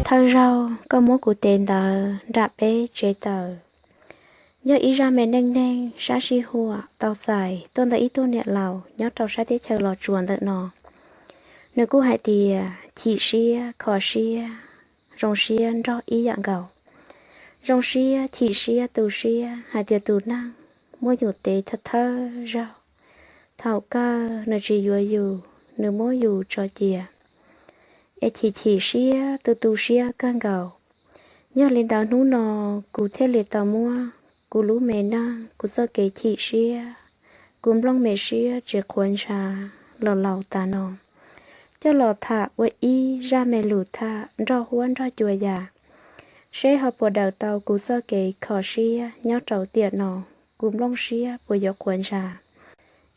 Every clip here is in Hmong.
Thawj zaug koj muab kuv tes ntawd nram peb tsev taws, yog ib zaj me neej neeg sab sij huam tau txais tuaj ntawm ib tug niam laus nyob rau sab teb chaws Los Tsuas ntawm no. Nws kuj hais tias chim siab kho siab, zoo siab nrog ib yam nkaus. Zoo siab chim siab tu siab hais tias tus neeg muab yus tev thawj thawj zaug, thaum kawg nws tsis yuav yus, nws muab yus tso cia, es chim chim siab tu tu siab kawg nkaus. Yog li ntawd hnub no kuv thiaj li tau muab kuv lub me neej, kuv txoj kev chim siab, kuv nplooj me siab tsis qhuav ntsha los laus tas no coj los tham ua ib zaj me lus tham nrog huab nrog cua yam, seb ho puas daws tau kuv txoj kev kho siab nyob rau tiam no, kuv nplooj siab puas yuav qhuav ntsha.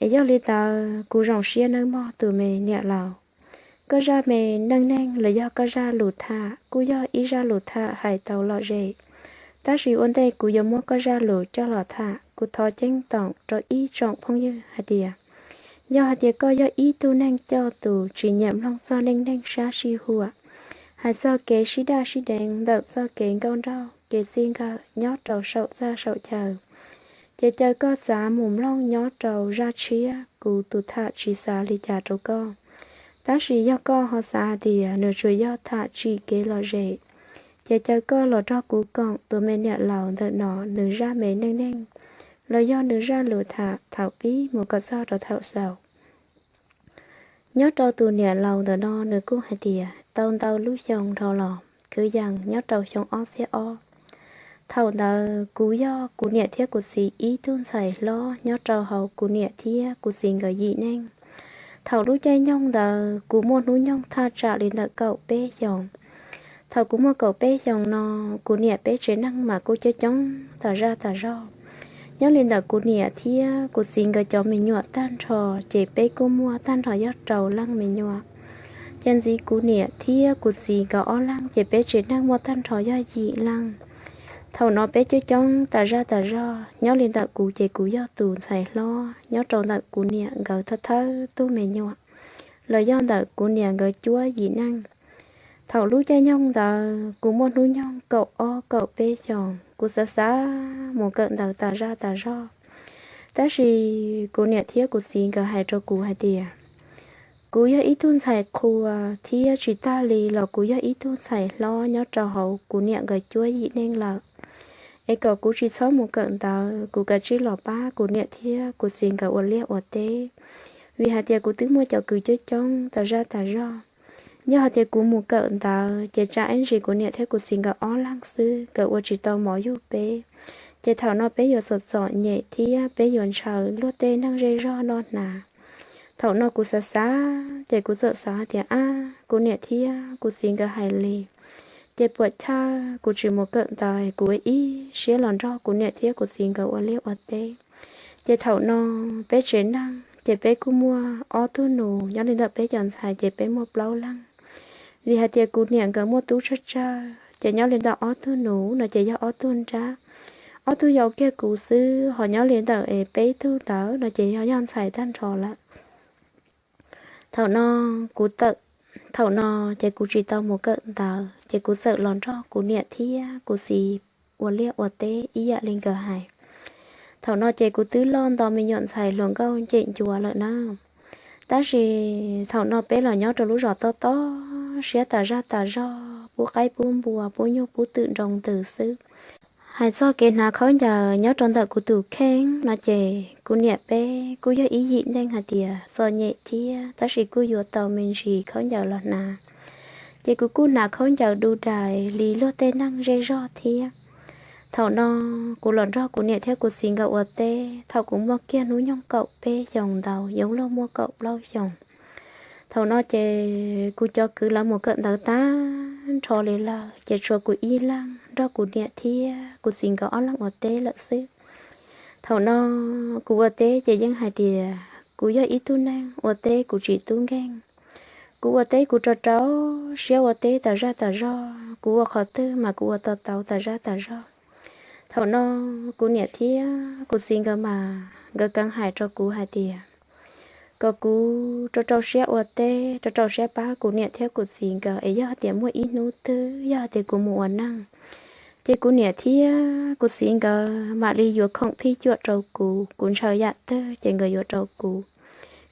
Es yog li ntawd kuv zoo siab nawb mog tus me niam laus. Koj zaj me neej neeg los yog koj zaj lus tham kuj yog ib zaj lus tham hais tau lom zem, tab sis ua ntej kuv yuav muab koj zaj lus coj los tham, kuv thov ceeb toom rau ib tsoom phooj ywg hais tias, yog hais tias koj yog ib tug neeg coj tus tsis nyiam mloog txog neej neeg sab sij huam, hais txog kev sib daj sib deev ntawm txoj kev nkauj nraug kev txij nkawm nyob rau saum txaj saum chaw, ces caw koj txav mus mloog nyob rau zaj tshiab kuv tus tham tsis xav li cas rau koj. Tab sis yog koj ho xav hais tias nws tsuas yog tham tsim kev lom zem, ces caw koj los nrog kuv koom tus me niam laus ntawm no nws zaj me neej neeg los yog nws zaj lus tham thaum pib mus kom txog rau thaum xaus. Nyob rau tus niam laus ntawm no nws kuj hais tias tau ntau lub xyoo dhau los, kwv yees nyob rau xyoo ob txhiab ob, thaum ntawd kuv yog kuv niam thiab kuv txiv ib tug ntxhais hlob nyob rau hauv kuv niam thiab kuv txiv nkawd yim neej. Thaum lub caij nyoog ntawd kuv muaj hnub nyoog thaj tsam li ntawm kaum peb xyoos. Thaum kuv muaj kaum peb xyoos no, kuv niam peb tsev neeg mas kuj coob coob tas zaj tas zog. Nyob li ntawm kuv niam thiab kuv txiv nkawd cov me nyuam tag nrho, ces peb kuj muaj tag nrho yog rau leej me nyuam. Ces ntxiv kuv niam thiab kuv txiv nkawd ob leeg ces peb tsev neeg muaj tag nrho yog yim leej. Thaum no peb coob coob tas zaj tas zog, nyob li ntawm kuv ces kuv yog tus ntxhais hlob nyob rau ntawm kuv niam nkawd thawj thawj tug me nyuam, los yog ntawm kuv niam nkawd cuab yim neej. Thaum lub caij nyoog ntawd kuv muaj hnub nyoog kaum ob kaum peb xyoos, kuv xav xav mus kawm ntawv tas zaj tas zog. Tab sis kuv niam thiab kuv txiv nkawd hais rau kuv hais tias, kuv yog ib tug ntxhais qhua thiab tsis tag li los kuv yog ib tug ntxhais hlob nyob rau hauv kuv niam nkawd cuab yim neej lawm, es kom kuv tsis txhob mus kawm ntawv, kuv kav tsij los pab kuv niam thiab kuv txiv nkawd ua liaj ua teb, vim hais tias kuv twb muaj cov kwv coob coob tas zaj tas zog. Yog hais tias kuv mus kawm ntawv ces tsam ib ntsis kuv niam thiab kuv txiv nkawd ob leeg xwb nkawd ua tsis tau mov yug peb, ces thaum no peb yuav txom txom nyem thiab peb yuav ntshaw luag tej neeg zej zog noj hnav. Thaum no kuv xav xav ces kuv txawm xav hais tias, ab, kuv niam thiab kuv txiv nkawd hais li, ces puas chawj kuv tsis mus kawm ntawv, kuv ua ib siab los nrog kuv niam thiab kuv txiv nkawd ua liaj ua teb. Ces thaum no peb tsev neeg ces peb kuj muaj ob tug nus, nyob li ntawm peb cov ntxhais ces peb muaj plaub leeg. Vim hais tias kuv niam nkawd muaj tub tsawg tsawg, ces nyob li ntawm ob tug nus no ces yog ob tug nrab, ob tug yau kiag kuv xwb, ho nyob li ntawm es peb tug ntawd no ces yog, yog ntxhais tag nrho lawm. Thaum no kuv txawm, thaum no ces kuv tsis tau mus kawm ntawv, ces kuv txawm los nrog kuv niam thiab kuv txiv ua liaj ua teb ib yam li nkawd hais. Thaum no ces kuv twb loj nto me nyuam ntxhais hluas nkauj ncem ncua lawm na. Tab sis thaum no peb los nyob rau lub zos tob tob siab tas zaj tas zog, pub qaib pub npua, pub nyuj pub twm nroo ntws xwb. Hais txog kev hnav khaub ncaws nyob rau ntawm kuv tus kheej no ces kuv niam peb kuj yog ib yim neeg hais tias txom nyem thiab, tab sis kuj yuav tau me ntsis khaub ncaws los hnav. Ces kuv kuj hnav khaub ncaws du dais li luag tej neeg zej zog thiab. Thaum no kuv los nrog kuv niam thiab kuv txiv nkawd ua teb thaum kuv muaj kiag hnub nyoog kaum peb xyoos ntau, yuav luag muaj kaum plaub xyoos. Thaum no ces kuv cov kwv lawv mus kawm ntawv tag nrho li lawm, ces tshuav kuv ib leeg nrog kuv niam thiab kuv txiv nkawd ob leeg ua teb lawm xwb. Thaum no kuv ua teb ces yeej hais tias kuv yog ib tug neeg ua teb kuv tsis tub nkeeg. Kuv ua teb kuv rau rau siab ua teb tas zaj tas zog, kuv ua qhov twg mas kuv ua to taub tas zaj tas zog. Thaum no kuv niam thiab kuv txiv nkawd mas nkawd keev hais rau kuv hais tias, kom kuv rau rau siab ua teb, rau rau siab pab kuv niam thiab kuv txiv nkawd es yog tias muaj ib hnub twg yog tias kuv mus ua neej, ces kuv niam thiab kuv txiv nkawd mam li yuav khoom phij cuam rau kuv, kuv ntshaw yam twg ces nkawd yuav rau kuv.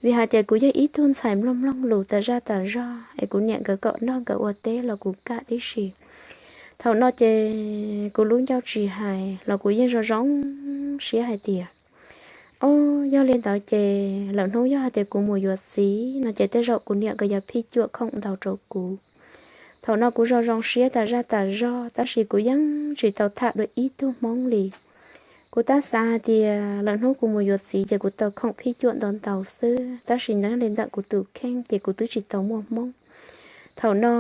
Vim hais tias kuv yog ib tug ntxhais mloog mloog lus tas zaj tas zog es kuv niam nkawd kom noj nkawd ua teb los kuv kam tib si. Thaum no ces kuv lub ncauj tsis hais los kuv yeej zoo zoo siab hais tias, o, yog li ntawd ces lwm hnub yog hais tias kuv mus yuav txiv no ces tej zaum kuv niam nkawd yuav phij cuam khoom ntau rau kuv. Thaum no kuv zoo zoo siab tas zaj tas zog tab sis kuv yeej tsis tau tham dua ib tug hmoob li. Kuv tab xav hais tias lwm hnub kuv mus yuav txiv ces kuv tau khoom phij cuam ntau ntau xwb, tab sis nyob li ntawm kuv tus kheej ces kuv twb tsis tau muaj hmoob. Thaum no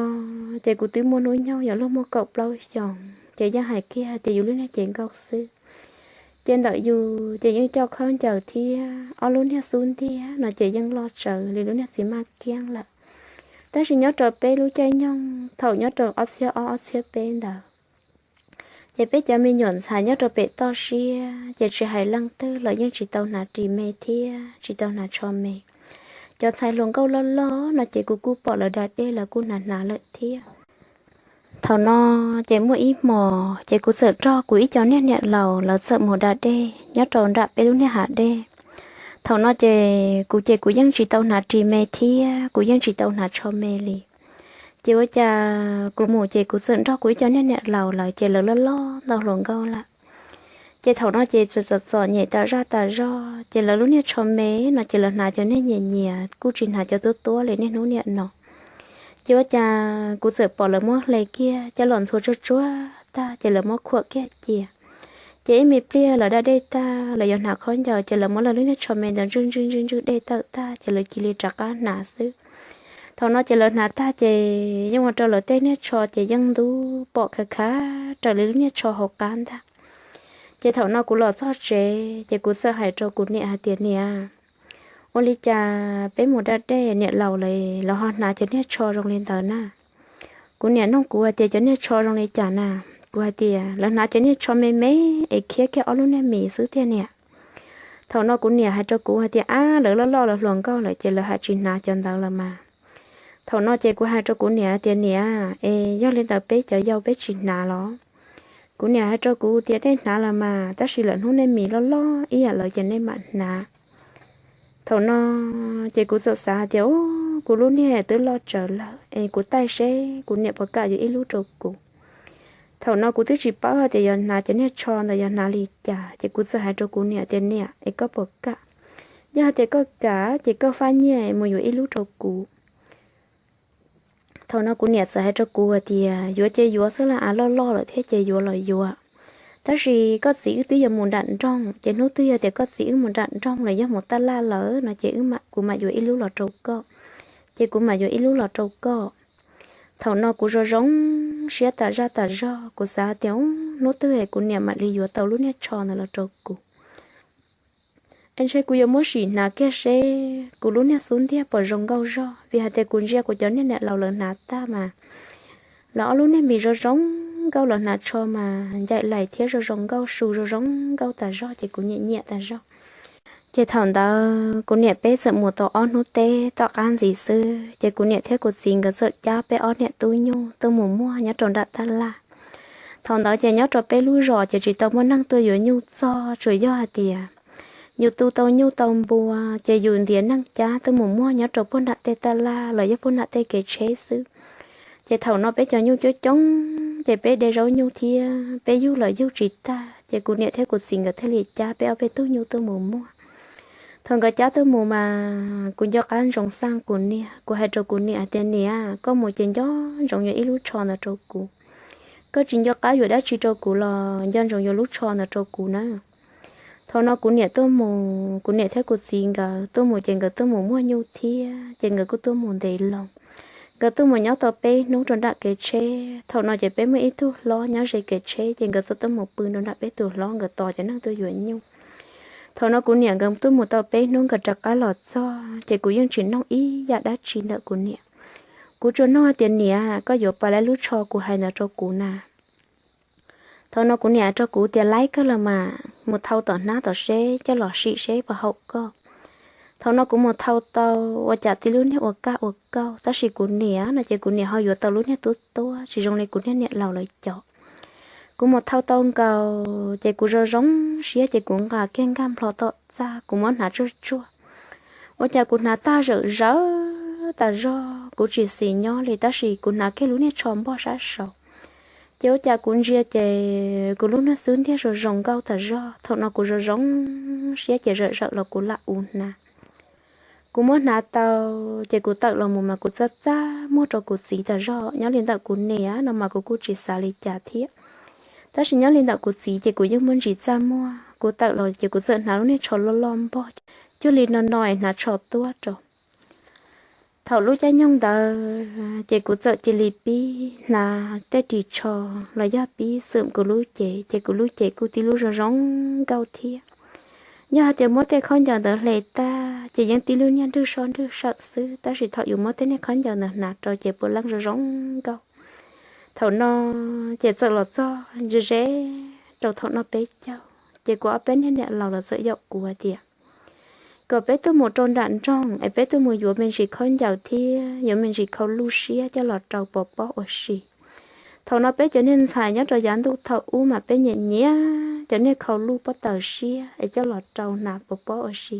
ces kuv twb muaj hnub nyoog yuav luag muaj kaum plaub xyoos ces yeej hais kiag tias yus lub niag cev nkauj xwb. Ces ntawm yus ces yeej coj khaub ncaws thiab ob lub niag xub ntiag no ces yeej loj tsawv li lub niag txiv maj kiab lawm. Tab sis nyob rau peb lub caij nyoog thaum nyob rau ob txhiab ob ob txhiab peb ntawd, ces peb cov me nyuam ntxhais nyob rau pem toj siab ces tsis hais leej twg los yeej tsis tau hnav ris me thiab tsis tau hnav tsho me. Cov ntxhais hluas nkauj loj loj no ces kuv kuj pom lawv da dej lawv kuj hnav hnav lawm thiab. Thaum no ces muaj ib hmos ces kuv txawm nrog kuv ib co niag niam laus lawv txawm mus da dej nyob rau nram peb lub niag hav dej. Thaum no ces kuv ces kuv yeej tsis tau hnav ris me thiab kuv yeej tsis tau hnav tsho me li. Ces ua cas kuv mus ces kuv txawm nrog kuv ib co niag niam laus lawv ces lawv loj loj ntau hluas nkauj lawm. Ces thaum no ces txawm txom txom nyem tas zaj tas zog ces lawv lub niag tsho me no ces lawv hnav cov niag nyias nyias kuj tsis hnav cov tuab tuab li niaj hnub niam no. Ces ua cas kuv txawm pom lawv muab hle kiag coj los ntxhua tsuag tsuag tag ces lawv muab khuam kiag cia. Ces ib me pliag lawv da dej tag lawv yuav hnav khaub ncaws ces lawv muab lawv lub niag tsho me ntawd ntswj ntswj ntswj ntswj dej tawm tag ces lawv cia li rov qab hnav xwb. Thaum no ces lawv hnav tag ces yeej ua rau lawv tej niag tsho ces yeej ntub pom khav khav raws li lub niag tsho hauv qab ntag. Ces thaum no kuv los txog tsev ces kuv txawm hais rau kuv niam hais tias, Niam, ua li cas peb mus da dej niam laus lawv ho hnav cov niag tsho zoo li ntawd na? Kuv niam nug kuv hais tias, Cov niag tsho zoo li cas na? Kuv hais tias, Lawv hnav cov niag tsho me me es khiab kiag ob lub niag mis xwb tiag niam. Thaum no kuv niam hais rau kuv hais tias, Ab, lawv loj loj lawv hluas nkauj lawm ces lawv haj tsis hnav cov ntawd lawm mas. Thaum no ces kuv hais rau kuv niam tias, Niam, es yog li ntawd peb cov yau peb tsis hnav los? Kuv niam hais rau kuv tias, Dej hnav los mas, tab sis lawm hnub nej mis loj loj ib yam lawv ces nej mam hnav. Thaum no ces kuv txawm xav hais tias, Kuv lub niag twb loj tsawv lawm es kuv taij seb kuv niam puas kam yuav ib lub rau kuv. Thaum no kuv twb tsis paub hais tias yog hnav cov niag tsho ntawd yog hnav li cas ces kuv txawm hais rau kuv niam tias, Niam, es koj puas kam? Yog hais tias koj kam ces koj fab nyiaj mus yuav ib lub rau kuv. Thaum no kuv niam txawm hais rau kuv hais tias, Yuav ces yuav xwb las, av loj loj lawm thiab ces yuav los yuav. Tab sis koj txiv wb twb yuav mus nram nroog, ces hnub twg yog tias koj txiv wb mus nram nroog los yog mus taj laj lawm no ces kuv mam yuav ib lub los rau koj. Ces kuv mam yuav ib lub los rau koj. Thaum no kuv zoo zoo siab tas zaj tas zog, kuv xav tias hnub twg kuv niam mam li yuav tau lub niag tsho ntawd los rau kuv. Es ntshe kuv yuav muab sim hnav kiag seb kuv lub niag xub ntiag puas zoo nkauj zog, vim hais tias kuv ntsia kuv cov niag niam laus lawv hnav tag mas lawv ob lub niag mis zoo zoo nkauj, lawv hnav tsho mas ncaim laim thiab zoo zoo nkauj, su zoo zoo nkauj tas zog ces kuv nyiam nyiam tas zog. Ces thaum ntawd kuv niam peb txawm mus tau ob hnub teb tom qab ntxiv xwb ces kuv niam thiab kuv txiv nkawd txawm cab peb ob niam tub nyuj tuaj mus muag nyob rau nram taj laj. Thaum ntawd ces nyob rau peb lub zos ces tsis tau muaj neeg tuaj yuav nyuj txog, tsuas yog hais tias yus tu tau nyuj tau npua ces yus ntiav neeg cab tuaj mus muag nyob rau puag nram tej taj laj los yog puag nram tej kev tsheb xwb. Ces thaum no peb cov nyuj coob coob ces peb de zaub nyuj thiab peb yug los yug tsis tag ces kuv niam thiab kuv txiv nkawd thiaj li cab peb ob peb tug nyuj tuaj mus muag. Thaum nkawd cab tuaj mus mas kuv nco qab ntsoov xaj kuv niam, kuv hais rau kuv niam hais tias, Niam, koj mus ces nco ntsoov yuav ib lub tsho ntawd rau kuv. Koj tsis nco qab yuav dab tsi rau kuv los nco ntsoov yuav lub tsho ntawd rau kuv na. Thaum no kuv niam tuaj mus, kuv niam thiab kuv txiv nkawd tuaj mus ces nkawd tuaj mus muag nyuj thiab ces nkawd kuj tuaj mus ntev loo. Nkawd tuaj mus nyob tau peb hnub rau nram kev tsheb. Thaum no ces peb muaj ib tug hlob nyob ze kev tsheb ces nkawd txawm tuaj mus pw rau nram peb tus hlob, nkawd tos cov neeg tuaj yuav nyuj. Thaum no kuv niam nkawd tuaj mus tau peb hnub nkawd rov qab los txog ces kuv yeej tsis nug ib yam dab tsi ntawm kuv niam. Kuv tsuas nug hais tias, Niam, koj yuav puas laib lub tsho kuv hais ntawd rau kuv na? Thaum no kuv niam hais rau kuv tias, Laib kawg los mas, mus thau tom hnab tom seb coj los sim seb puas haum koj. Thaum no kuv mus thau tau ua cas tib lub niag ua kaj ua kauj, tab sis kuv niam no ces kuv niam ho yuav tau lub niag tub tuab tsis zoo li kuv niag niam laus lawv cov. Kuv mus thau tau nkaus ces kuv zoo zoo siab ces kuv nqa kiag nkag nplho tom txaj kuv muab hnav tsuag tsuag. Ua cas kuv hnav tag zawm zawm tas zog, kuv tsis xis nyob li tab sis kuv hnav kiag lub niag tsho npog sab saud. Ces ua cas kuv ntsia ces kuv lub niag xub ntiag zoo zoo nkauj tas zog. Thaum no kuv zoo zoo siab ces zawm zawm los kuv lam u hnav. Kuv muab hnav tau ces kuv tawm los mus mas kuv txaj txaj muag rau kuv txiv tas zog. Nyob li ntawm kuv niam no mas kuv kuj tsis xav li cas thiab, tab sis nyob li ntawm kuv txiv ces kuv yeej muaj ntsis txaj muag. Kuv tawm los ces kuv txawm hnav lub niag tsho loj loj npog cuag li no no es hnav tsho tuab rau. Thaum lub caij nyoog ntawd ces kuv txawm cia li pib hnav tej ris tsho los yog pib xwm kuv lub cev, ces kuv lub cev kuj tib lub zoo zoo nkauj thiab. Yog hais tias muab tej khaub ncaws ntawd hle tag ces yeej tib lub niag nrwg soj nrwg sawm xwb, tab sis thaum yus muab tej niag khaub ncaws ntawd hnav rau ces puav leej zoo zoo nkauj. Thaum no ces txawm los txog ze ze rau thaum no peb caug, ces kuv ob peb niag niam laus los txawm yaum kuv hais tias kom peb tuaj mus rau nram nroog es peb tuaj mus yuav me ntsis khaub ncaws thiab yuav me ntsis khau luj siab coj los rau pov pob ua si. Thaum no peb cov niag ntxhais nyob rau yav ntuj thaum ub mas peb nyiam nyiam cov niag khau luj pob taws siab es coj los rau hnav pov pob ua si.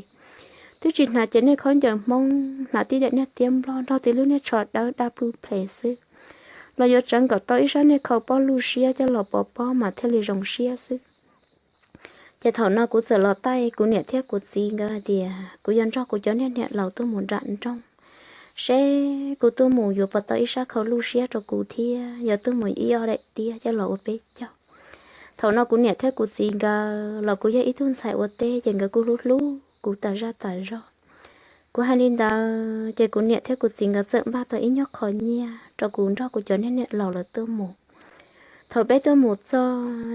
Twb tsis hnav cov niag khaub ncaws Hmoob, hnav tib daim niag tiab nplog nrog tib lub niag tsho dawb daj pluj ples xwb, los yuav tseev kom tau ib sab niag khau pob luj siab coj los pov pob mas thiaj li zoo siab xwb. Ces thaum no kuv txawm los taij kuv niam thiab kuv txiv nkawd hais tias kuv yuav nrog kuv cov niag niam laus tuaj mus nram nroog, seb kuv tuaj mus yuav puas tau ib sab khau luj siab rau kuv thiab yuav tuaj mus ib ob daim tiab coj los ua peb caug. Thaum no kuv niam thiab kuv txiv nkawd los kuj yog ib tug ntxhais ua teb ces nkawd kuj hlub hlub kuv tas zaj tas zog. Kuv hais li ntawd ces kuv niam thiab kuv txiv nkawd txawm npaj tau ib nyuag qho nyiaj rau kuv nrog kuv cov niag niam laus lawv tuaj mus. Thaum peb tuaj mus txog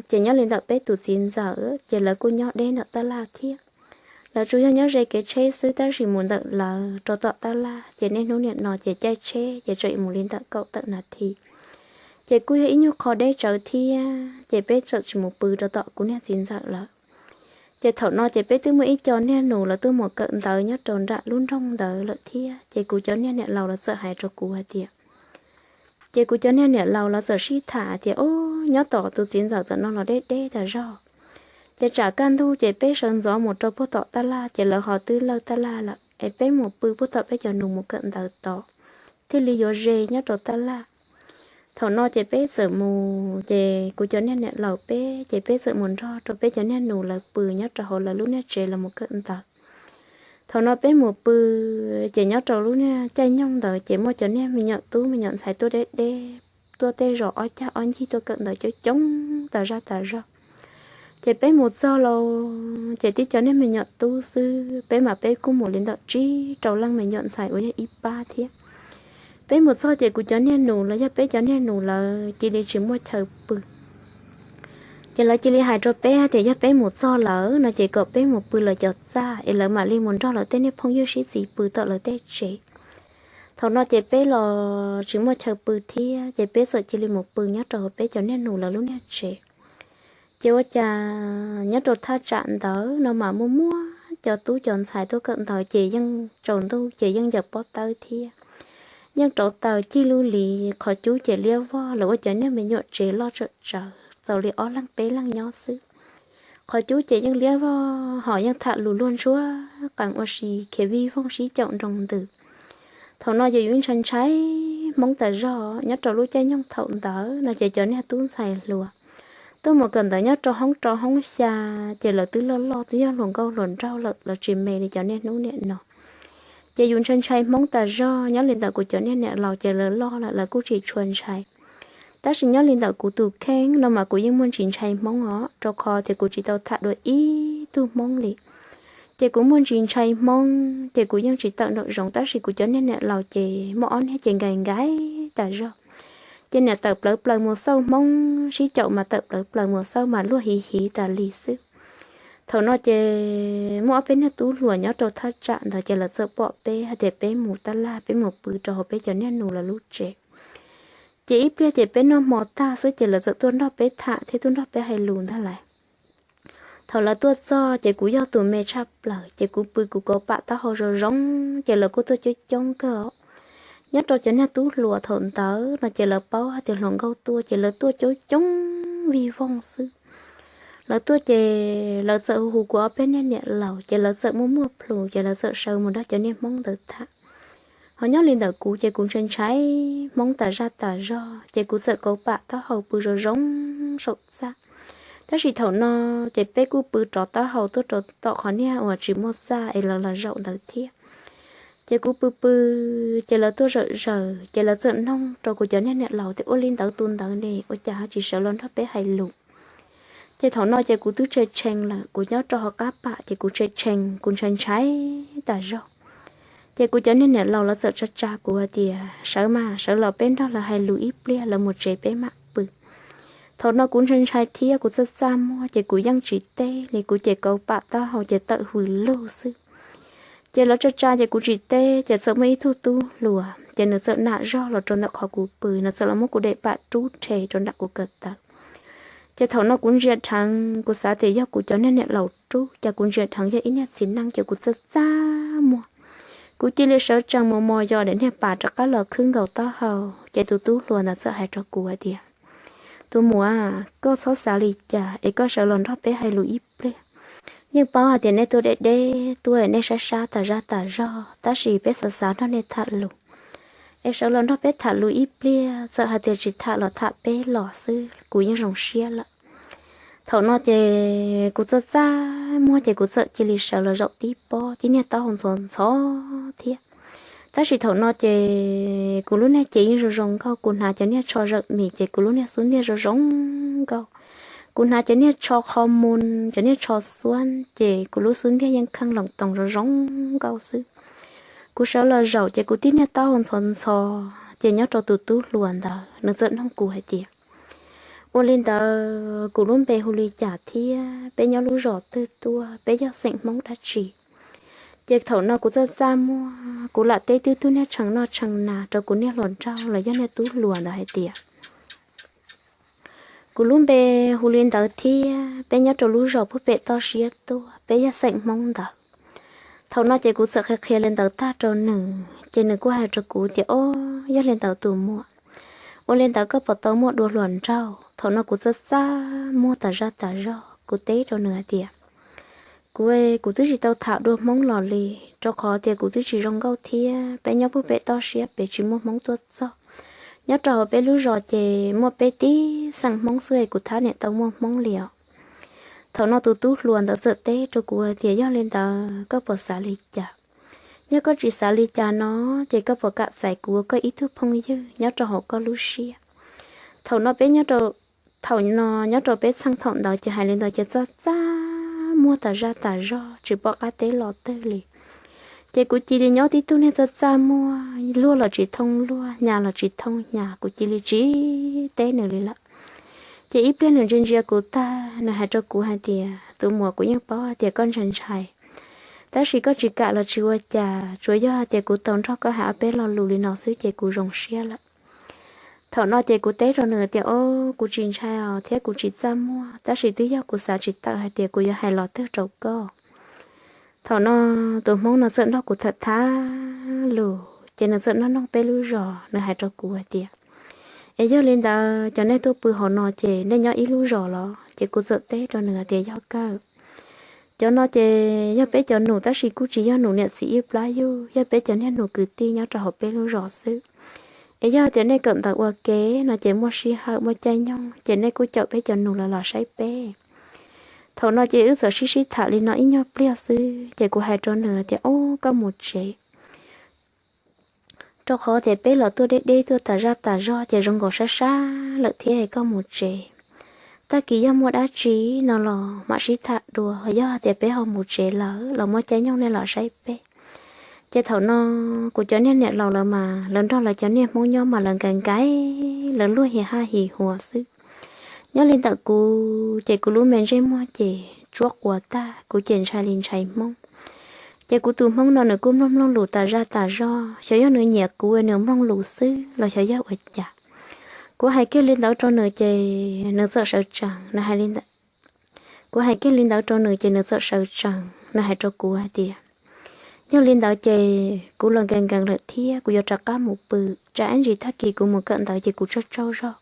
ces nyob li ntawm peb tus txiv ntxawm ces lawv kuj nyob deb ntawm tab laj thiab. Lawv tsuas yog nyob ze kev tsheb xwb tab sis mus ntawm lawv rau tom tab laj ces niaj hnub niam no ces caij tsheb ces tseem mus li ntawm kaum tawm nas this. Ces kuj yog ib nyuag qho deb tsawv thiab ces peb txawm tsis mus pw rau tom kuv niag txiv ntxawm lawm. Ces thaum no ces peb twb muaj ib co niag nus lawv tuaj mus kawm ntawv nyob rau nram lub nroog ntawd lawm thiab ces kuv cov niag niam laus lawv txawm hais rau kuv hais tias, ces kuv cov niag niam laus lawv txawm sib tham hais tias, o, nyob tom tus txiv ntxawm tom no los deb deb tas zog. Ces tsam kaj ntug ces peb sawv ntxov mus rau puag tom tab laj ces lawv ho twb lawj tab laj lawm es peb mus pw puag tom peb cov nus mus kawm ntawv tod thiaj li yuav ze nyob rau tab laj. Thaum no ces peb txawm mus ces kuv cov niag niam laus peb ces peb txawm mus nrog rau peb cov niag nus lawv pw nyob rau hauv lawv lub niag tsev los mus kawm ntawv. Thaum no peb mus pw ces nyob rau lub niag caij nyoog ntawd ces muaj cov niag me nyuam tub me nyuam ntxhais tuaj deb deb, tuaj tej zaum ob cag ob ncig tuaj kawm ntawv coob coob tas zaj tas zog. Ces peb mus txog lauj ces tib cov niag me nyuam tub xwb, peb mas peb kuj mus li ntawm tsib rau leej me nyuam ntxhais uas yog ib pab thiab. Peb mus txog ces kuv cov niag nus los yog peb cov niag nus lawv cia li tsis muaj chaw pw. Ces lawv cia li hais rau peb tias yog peb mus txog lawm no ces kom peb mus pw lawv cov txaj es lawv mam li mus nrog lawv tej niag phooj ywg sib txiv pw tom lawv tej tsev. Thaum no ces peb los tsis muaj chaw pw thiab ces peb txawm cia li mus pw nyob rau hauv peb cov niag nus lawv lub niag tsev. Ces ua cas nyob rau thaj tsam ntawd no mas muaj muaj cov tub cov ntxhais tuaj kawm ntawv ces yeej tsaus ntuj ces yeej ncaws pob tawb thiab yeej rauv taws cig lub li, qhov cub ces liab vog, lawv ua cov niag me nyuam tsev loj tsawm tsawv txaus li ob leeg peb leeg nyob xwb. Qhov cub ces yeej liab vog ho yeej tham lus luag ntsuag qees ua si khiav vij voog sib caum nroo ntws. Thaum no ces yus ntshai ntshai Hmoob tas zog, nyob rau lub caij nyoog thaum ntawd no ces cov niag tub ntxhais hluas tuaj mus kawm ntawv nyob rau hoob rau hoob xya ces lawv twb loj loj twb yog hluas nkauj hluas nraug lawm, lawv tsis me li cov niaj hnub niam no. Ces yus ntshai ntshai Hmoob tas zog, nyob li ntawm kuv cov niag niam laus ces lawv loj lawm lawv kuj tsis tshua ntshai. Tab sis nyob li ntawm kuv tus kheej no mas kuv yeej muaj ntsis ntshai Hmoob os, rau qhov tias kuv tsis tau tham dua ib tug Hmoob li. Ces kuv muaj ntsis ntshai Hmoob ces kuv yeej tsis tawm nraum zoov, tab sis kuv cov niag niam laus ces muaj ob niag ces nkais nkais tas zog. Ces niam tawm plawv plaws mus xauj Hmoob sib caum mas tawm plawv plaws mus xauj mas luag hiv hiv tas li xwb. Thaum no ces muaj ob peb niag tub hluas nyob rau thaj tsam ntawd ces lawv txawm pom peb hais tias peb mus tab laj peb mus pw rau hauv peb cov niag nus lawv lub tsev. Ces ib pliag ces peb noj hmo tag xwb ces lawv txawm tuaj nrog peb tham thiab tuaj nrog peb hais lus ntag lais. Thaum lawv tuaj txog ces kuv yog tus me tshaj plaws ces kuv pw kuv kauv pam taub hau zoo zoo, ces lawv kuj tuaj coob coob kawg. Nyob rau cov niag tub hluas thaum ntawd no ces lawv paub tias hluas nkauj tuaj ces lawv tuaj coob coob vij voog xwb. Lawv tuaj ces lawv txawm hu hu kuv ob peb niag niam laus ces lawv txawm muaj muaj plhus ces lawv txawm sawv mus nrog cov niag Hmoob ntawd tham. Ho nyob li ntawm kuv ces kuv ntshai ntshai Hmoob tas zaj tas zog ces kuv txawm kauv pam taub hau pw zoo zoo saum txaj. Tab sis thaum no ces peb kuj pw rov taub hau tuaj rau tom qhov niag uas tsis muaj txaj es lawv los zaum ntawd thiab. Ces kuv pw pw, ces lawv tuaj zawm zaws ces lawv txawm noog rau kuv cov niag niam laus tias ua li ntawd tus ntawd ne ua cas ho tsis sawv los nrog peb hais lus. Ces thaum no ces kuv twb tshee tshee lawm, kuv nyob rau hauv qab pam ces kuv tshee tshee kuv ntshai ntshai tas zog. Ces kuv cov niag niam laus lawv txawm tsa tsa kuv hais tias sawv mas sawv los peb nrog lawv hais lus ib pliag lawv mus tsev peb mam pw. Thaum no kuv ntshai ntshai thiab kuv txaj txaj muag ces kuv yeej tsis teb li, kuv ces kauv pam taub hau ces tawm hws lug xwb. Ces lawv tsa tsa ces kuv tsis teb ces txawm muaj ib tug tub hluas ces nws txawm nam zog los rau ntawm qhov kuv pw, nws txawm los muab kuv daim pam rub rhe rau nram kuv ko taw. Ces thaum no kuv ntsia dheev kuv xav tias yog kuv cov niag niam laus rub, ces kuv ntsia dheev yog ib niag txiv neej ces kuv txaj txaj muag. Kuv cia li sawv tsees mus mos yos daim niag pam rov qab los khwb nkaus taub hau, ces tus tub hluas ntawd txawm hais rau kuv hais tias tus muam, koj txhob xav li cas es koj sawv los nrog peb hais lus ib pliag. Yeej paub hais tias nej tuaj deb deb tuaj nej sab sab tas zaj tas zog tab sis peb xav xav nrog nej tham lus, es sawv los nrog peb tham lus ib pliag, txawm hais tias tsis tham los tham peb los xwb kuv yeej zoo siab lawm. Thaum no ces kuv txaj txaj muag ces kuv txawm cia li sawv los zaum tib pob, tib niag taub hau ntxhov ntxhov thiab. Tab sis thaum no ces kuv lub niag cev yeej zoo zoo nkauj, kuv hnav cov niag tsho zawm mis ces kuv lub niag xub ntiag zoo zoo nkauj. Kuv hnav cov niag tsho qho mus, cov niag tsho xuab ces kuv lub xub ntiag yeej kheej loos toos zoo zoo nkauj xwb. Kuv sawv los zaum ces kuv tib niag taub hau ntxhov ntxhov, ces nyob rau tus tub hluas ntawd nws txawm noog kuv hais tias ua li ntawd kuv lub npe hu li cas thiab peb nyob lub zos twg tuaj, peb yog xeem Hmoob dab tsi? Ces thaum no kuv txaj txaj muag, kuv lam teb twb tug niag tshee noj tshee nas rau kuv niag hluas nraug los yog niag tub hluas ntawd hais tias kuv lub npe hu li ntawd thiab peb nyob rau lub zos puag pem toj siab tuaj, peb yog xeem Hmoob ntawd. Thaum no ces kuv txawm qhia qhia li ntawd tag rau nws ces nws kuj hais rau kuv tias o, yog li ntawd tus muam, ua li ntawd koj puas tau muaj dua hluas nraug? Thaum no kuv txaj txaj muag tas zaj tas zog kuv teb rau nws hais tias kuv, kuv twb tsis tau tham dua Hmoob los li, rau qhov tias kuv twb tsis zoo nkauj thiab peb nyob puag pem toj siab pem tsis muaj Hmoob tuaj txog. Nyob rau hauv peb lub zos ces muaj peb tib xeem Hmoob xwb es kuv thab niam tau muaj Hmoob li os. Thaum no tus tub hluas ntawd txawm teb rau kuv hais tias yog li ntawd koj puas xav li cas? Yog koj tsis xav li cas no ces koj puas kam txais kuv ua koj ib tug phooj ywg nyob rau hauv koj lub siab? Thaum no peb nyob rau, thaum no nyob rau peb txheej thaum ntawd ces hais li ntawd ces txaj txaj muag tas zaj tas zog tsis pom qab teb lo twg li. Ces kuv cia li nyob tib tug niag txaj txaj muag, luag los tsis thooj luag, hnya los tsis thooj hnya, kuv cia li tsis teb nws li lawm. Ces ib pliag nws ntsia ntsia kuv tag nws hais rau kuv hais tias tus muam, kuv yeej paub hais tias koj ntshai ntshai, tab sis koj tsis kam los tsis ua cas, tsuas yog hais tias kuv tau nrog koj hais ob peb lo lus li no xwb ces kuv zoo siab lawm. Thaum no ces kuv teb rau nws tias o, kuv tsis ntshai os thiab kuv tsis txaj muag, tab sis twb yog kuv xav tsis tawm hais tias kuv yuav hais lo twg rau koj. Thaum no tus Hmoob no txawm nrog kuv tham tham lus ces nws txawm noj noog peb lub zos, nws hais rau kuv hais tias es yog li ntawd cov nej tuaj pw hauv no ces nej nyob ib lub zos los? Ces kuv txawm teb rau nws hais tias yog kawg. Cov no ces yog peb cov nus tab sis kuj tsis yog nus niam txiv ib plab yug, yog peb cov niag nus kwv tij nyob rau hauv peb lub zos xwb. Es yog tias nej kawm ntawv ua ke no ces muaj sij hawm muaj caij nyoog ces nej kuj caum peb cov nus los los saib peb. Thaum no ces wb txawm sib sib tham li no ib nyuag pliag xwb ces kuv hais rau nws tias o, koj mus tsev. Rau qhov tias peb los tuaj deb deb tuaj tas zaj tas zog ces zoo nkaus sab sab lawm thiab, koj mus tsev. Tag kis yog muaj dab tsi no los mam sib tham dua, yog tias peb ho mus tsev lawm los muaj caij nyoog nej los saib peb. Ces thaum no kuv cov niag niam laus lawv mas lawv nrog lawv cov niag Hmoob nyob mas lawv nkais nkais, lawv luag hi haj hi huas xwb. Nyob li ntawm kuv ces kuv lub me ntsej muag ces tsuab quas tag, kuv ces ntshai li ntshai Hmoob. Ces kuv tus Hmoob no nws kuj mloog mloog lus tas zaj tas zog, xyov yog nws nyiam kuv nws mloog lus xwb los xyov yog ua cas. Kuv hais kiag li ntawd rau nws ces nws txawm sawv tsees, nws hais li ntawd. Kuv hais kiag li ntawd rau nws ces nws txawm sawv tsees, nws hais rau kuv hais tias, yog li ntawd ces kuv los nkees nkees lawm thiab, kuv yuav rov qab mus pw, tsam ib ntsis tag kis kuv mus kawm ntawv ces kuv tsaug tsaug zog.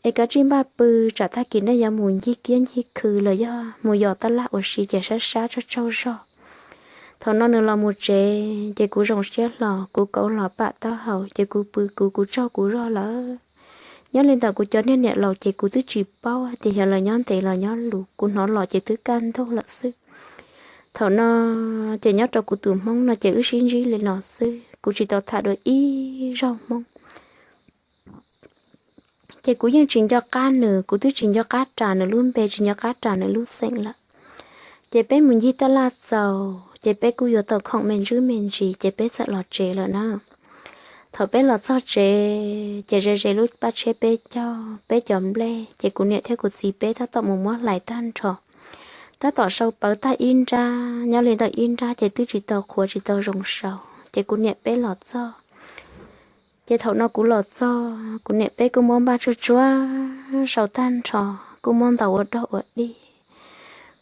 Es kav tsij npaj pw, tsam tag kis nej yuav mus ncig kiab ncig khw los yog mus yos tab laj ua si ces sab sab tsaug tsaug zog. Thaum no nws los mus tsev ces kuv zoo siab hlo, kuv kauv hlo pam taub hau ces kuv pw kuv, kuv tsaug kuv zog lawm. Nyob li ntawm kuv cov niag niam laus ces kuv twb tsis paub tias xyov lawv nyob ntev los nyob luv, kuv hnov los ces twb kaj ntug lawm xwb. Thaum no ces nyob rau kuv tus Hmoob no ces wb sib ntsib li no xwb, kuv tsis tau tham dua ib zaug Hmoob. Ces kuv yeej tsis nco qab nws, kuv twb tsis nco qab ras nws lub npe, tsis nco qab ras nws lub xeem lawm. Ces peb mus ncig taj laj txaus ces peb kuj yuav tau khoom me ntsis me ntsis ces peb txawm los tsev lawm na. Thaum peb los txog tsev ces ze ze lub paj tshiab peb caug, peb cov nplej ces kuv niam thiab kuv txiv peb tab tom mus muab hlais tag nrho, tab tom sau pawv tag ib nrab, nyob li ntawm ib nrab ces twb tsis tau qhuav tsis tau zoo sau ces kuv niam peb los txog. Ces thaum no kuv los txog, kuv niam peb kuj muab npaj tsuag tsuag sau tag nrho, kuj muab ntaus ua dog ua dig,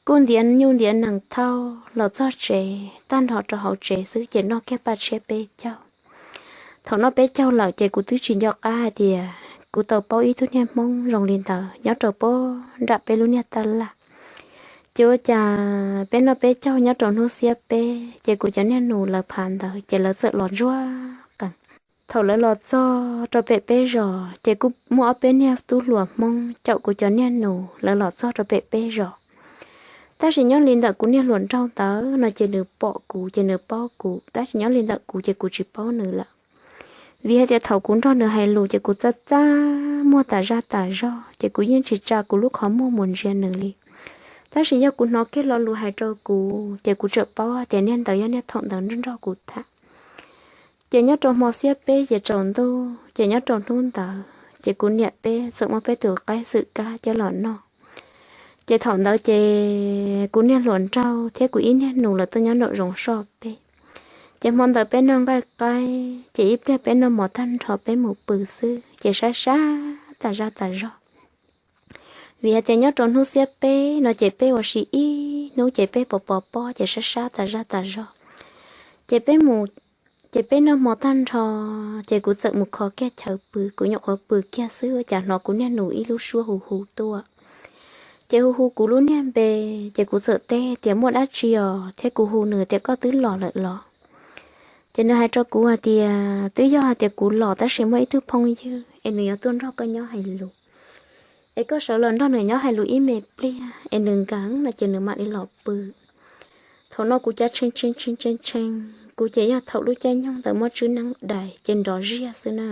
kuj ntiav nyuj ntiav nees thauj los txog tsev tag nrho rau hauv tsev xwb ces noj kiag paj tshiab peb caug. Thaum noj peb caug lawm ces kuv twb tsis nco qab hais tias kuv tau paub ib tug niag Hmoob zoo li ntawd nyob rau pem nram peb lub niag taj laj. Ces ua cas peb noj peb caug nyob rau hnub xiab peb ces kuv cov niag nus lawv phav ntawd ces lawv txawm los ntsuag qees. Thaum lawv los txog rau pem peb zos ces kuj muaj ob peb niag tub hluas Hmoob caum kuv cov niag nus lawv los txog rau pem peb zos. Tab sis nyob li ntawm kuv niag hluas nraug ntawd no ces nws pom kuv ces nws paub kuv, tab sis nyob li ntawm kuv ces kuv tsis paub nws lawm. Vim hais tias thaum kuv nrog nws hais lus ces kuv txaj txaj muag tas zaj tas zog ces kuv yeej tsis tsa kuv lub qhov muag mus ntsia nws li. Tab sis yog kuv hnov kiag lo lus hais rau kuv ces kuv txawm paub tias niag ntawd yog niag thaum ntawd nrog nrog kuv tham. Ces nyob rau hmo xiab peb ces tsaus ntuj ces nyob rau hnub ntawd ces kuv niam peb txawm muab peb tus qaib xwm kab coj los noj. Ces thaum ntawd ces kuv niag hluas nraug thiab kuv ib niag nus lawv tuaj nyob nraum zoov soj peb. Ces hmo ntawd peb noj nqaij qaib ces ib pliag peb noj mov tag nrho peb mus pw xwb ces sab sab tas zaj tas zog. Vim hais tias nyob rau hnub xiab peb no ces peb ua si ib hnub ces peb pov pov pob ces sab sab tas zaj tas zog. Ces peb mus, ces peb noj hmo tag nrho ces kuv txawm mus kho kiag chaw pw, kuv nyuam qhuav pw kiag xwb ua cas hnov kuv niag nus ib lub suab hu hu tuaj. Ces hu hu kuv lub niag npe, ces kuv txawm teb tias muaj dab tsi os thiab kuv hu nws tias koj twb los lawm los? Ces nws hais rau kuv hais tias twb yog hais tias kuv los tab sis muaj ib tug phooj ywg es nws yuav tuaj nrog koj nyob hais lus, es koj sawv los nrog nws nyob hais lus ib me pliag es nws nkees no ces nws mam li los pw. Thaum no kuv cav tshee tshee tshee tshee, kuv ces yog thaum lub caij nyoog ntawd muab tswb neeb dais ces nrov ziaj xwb na.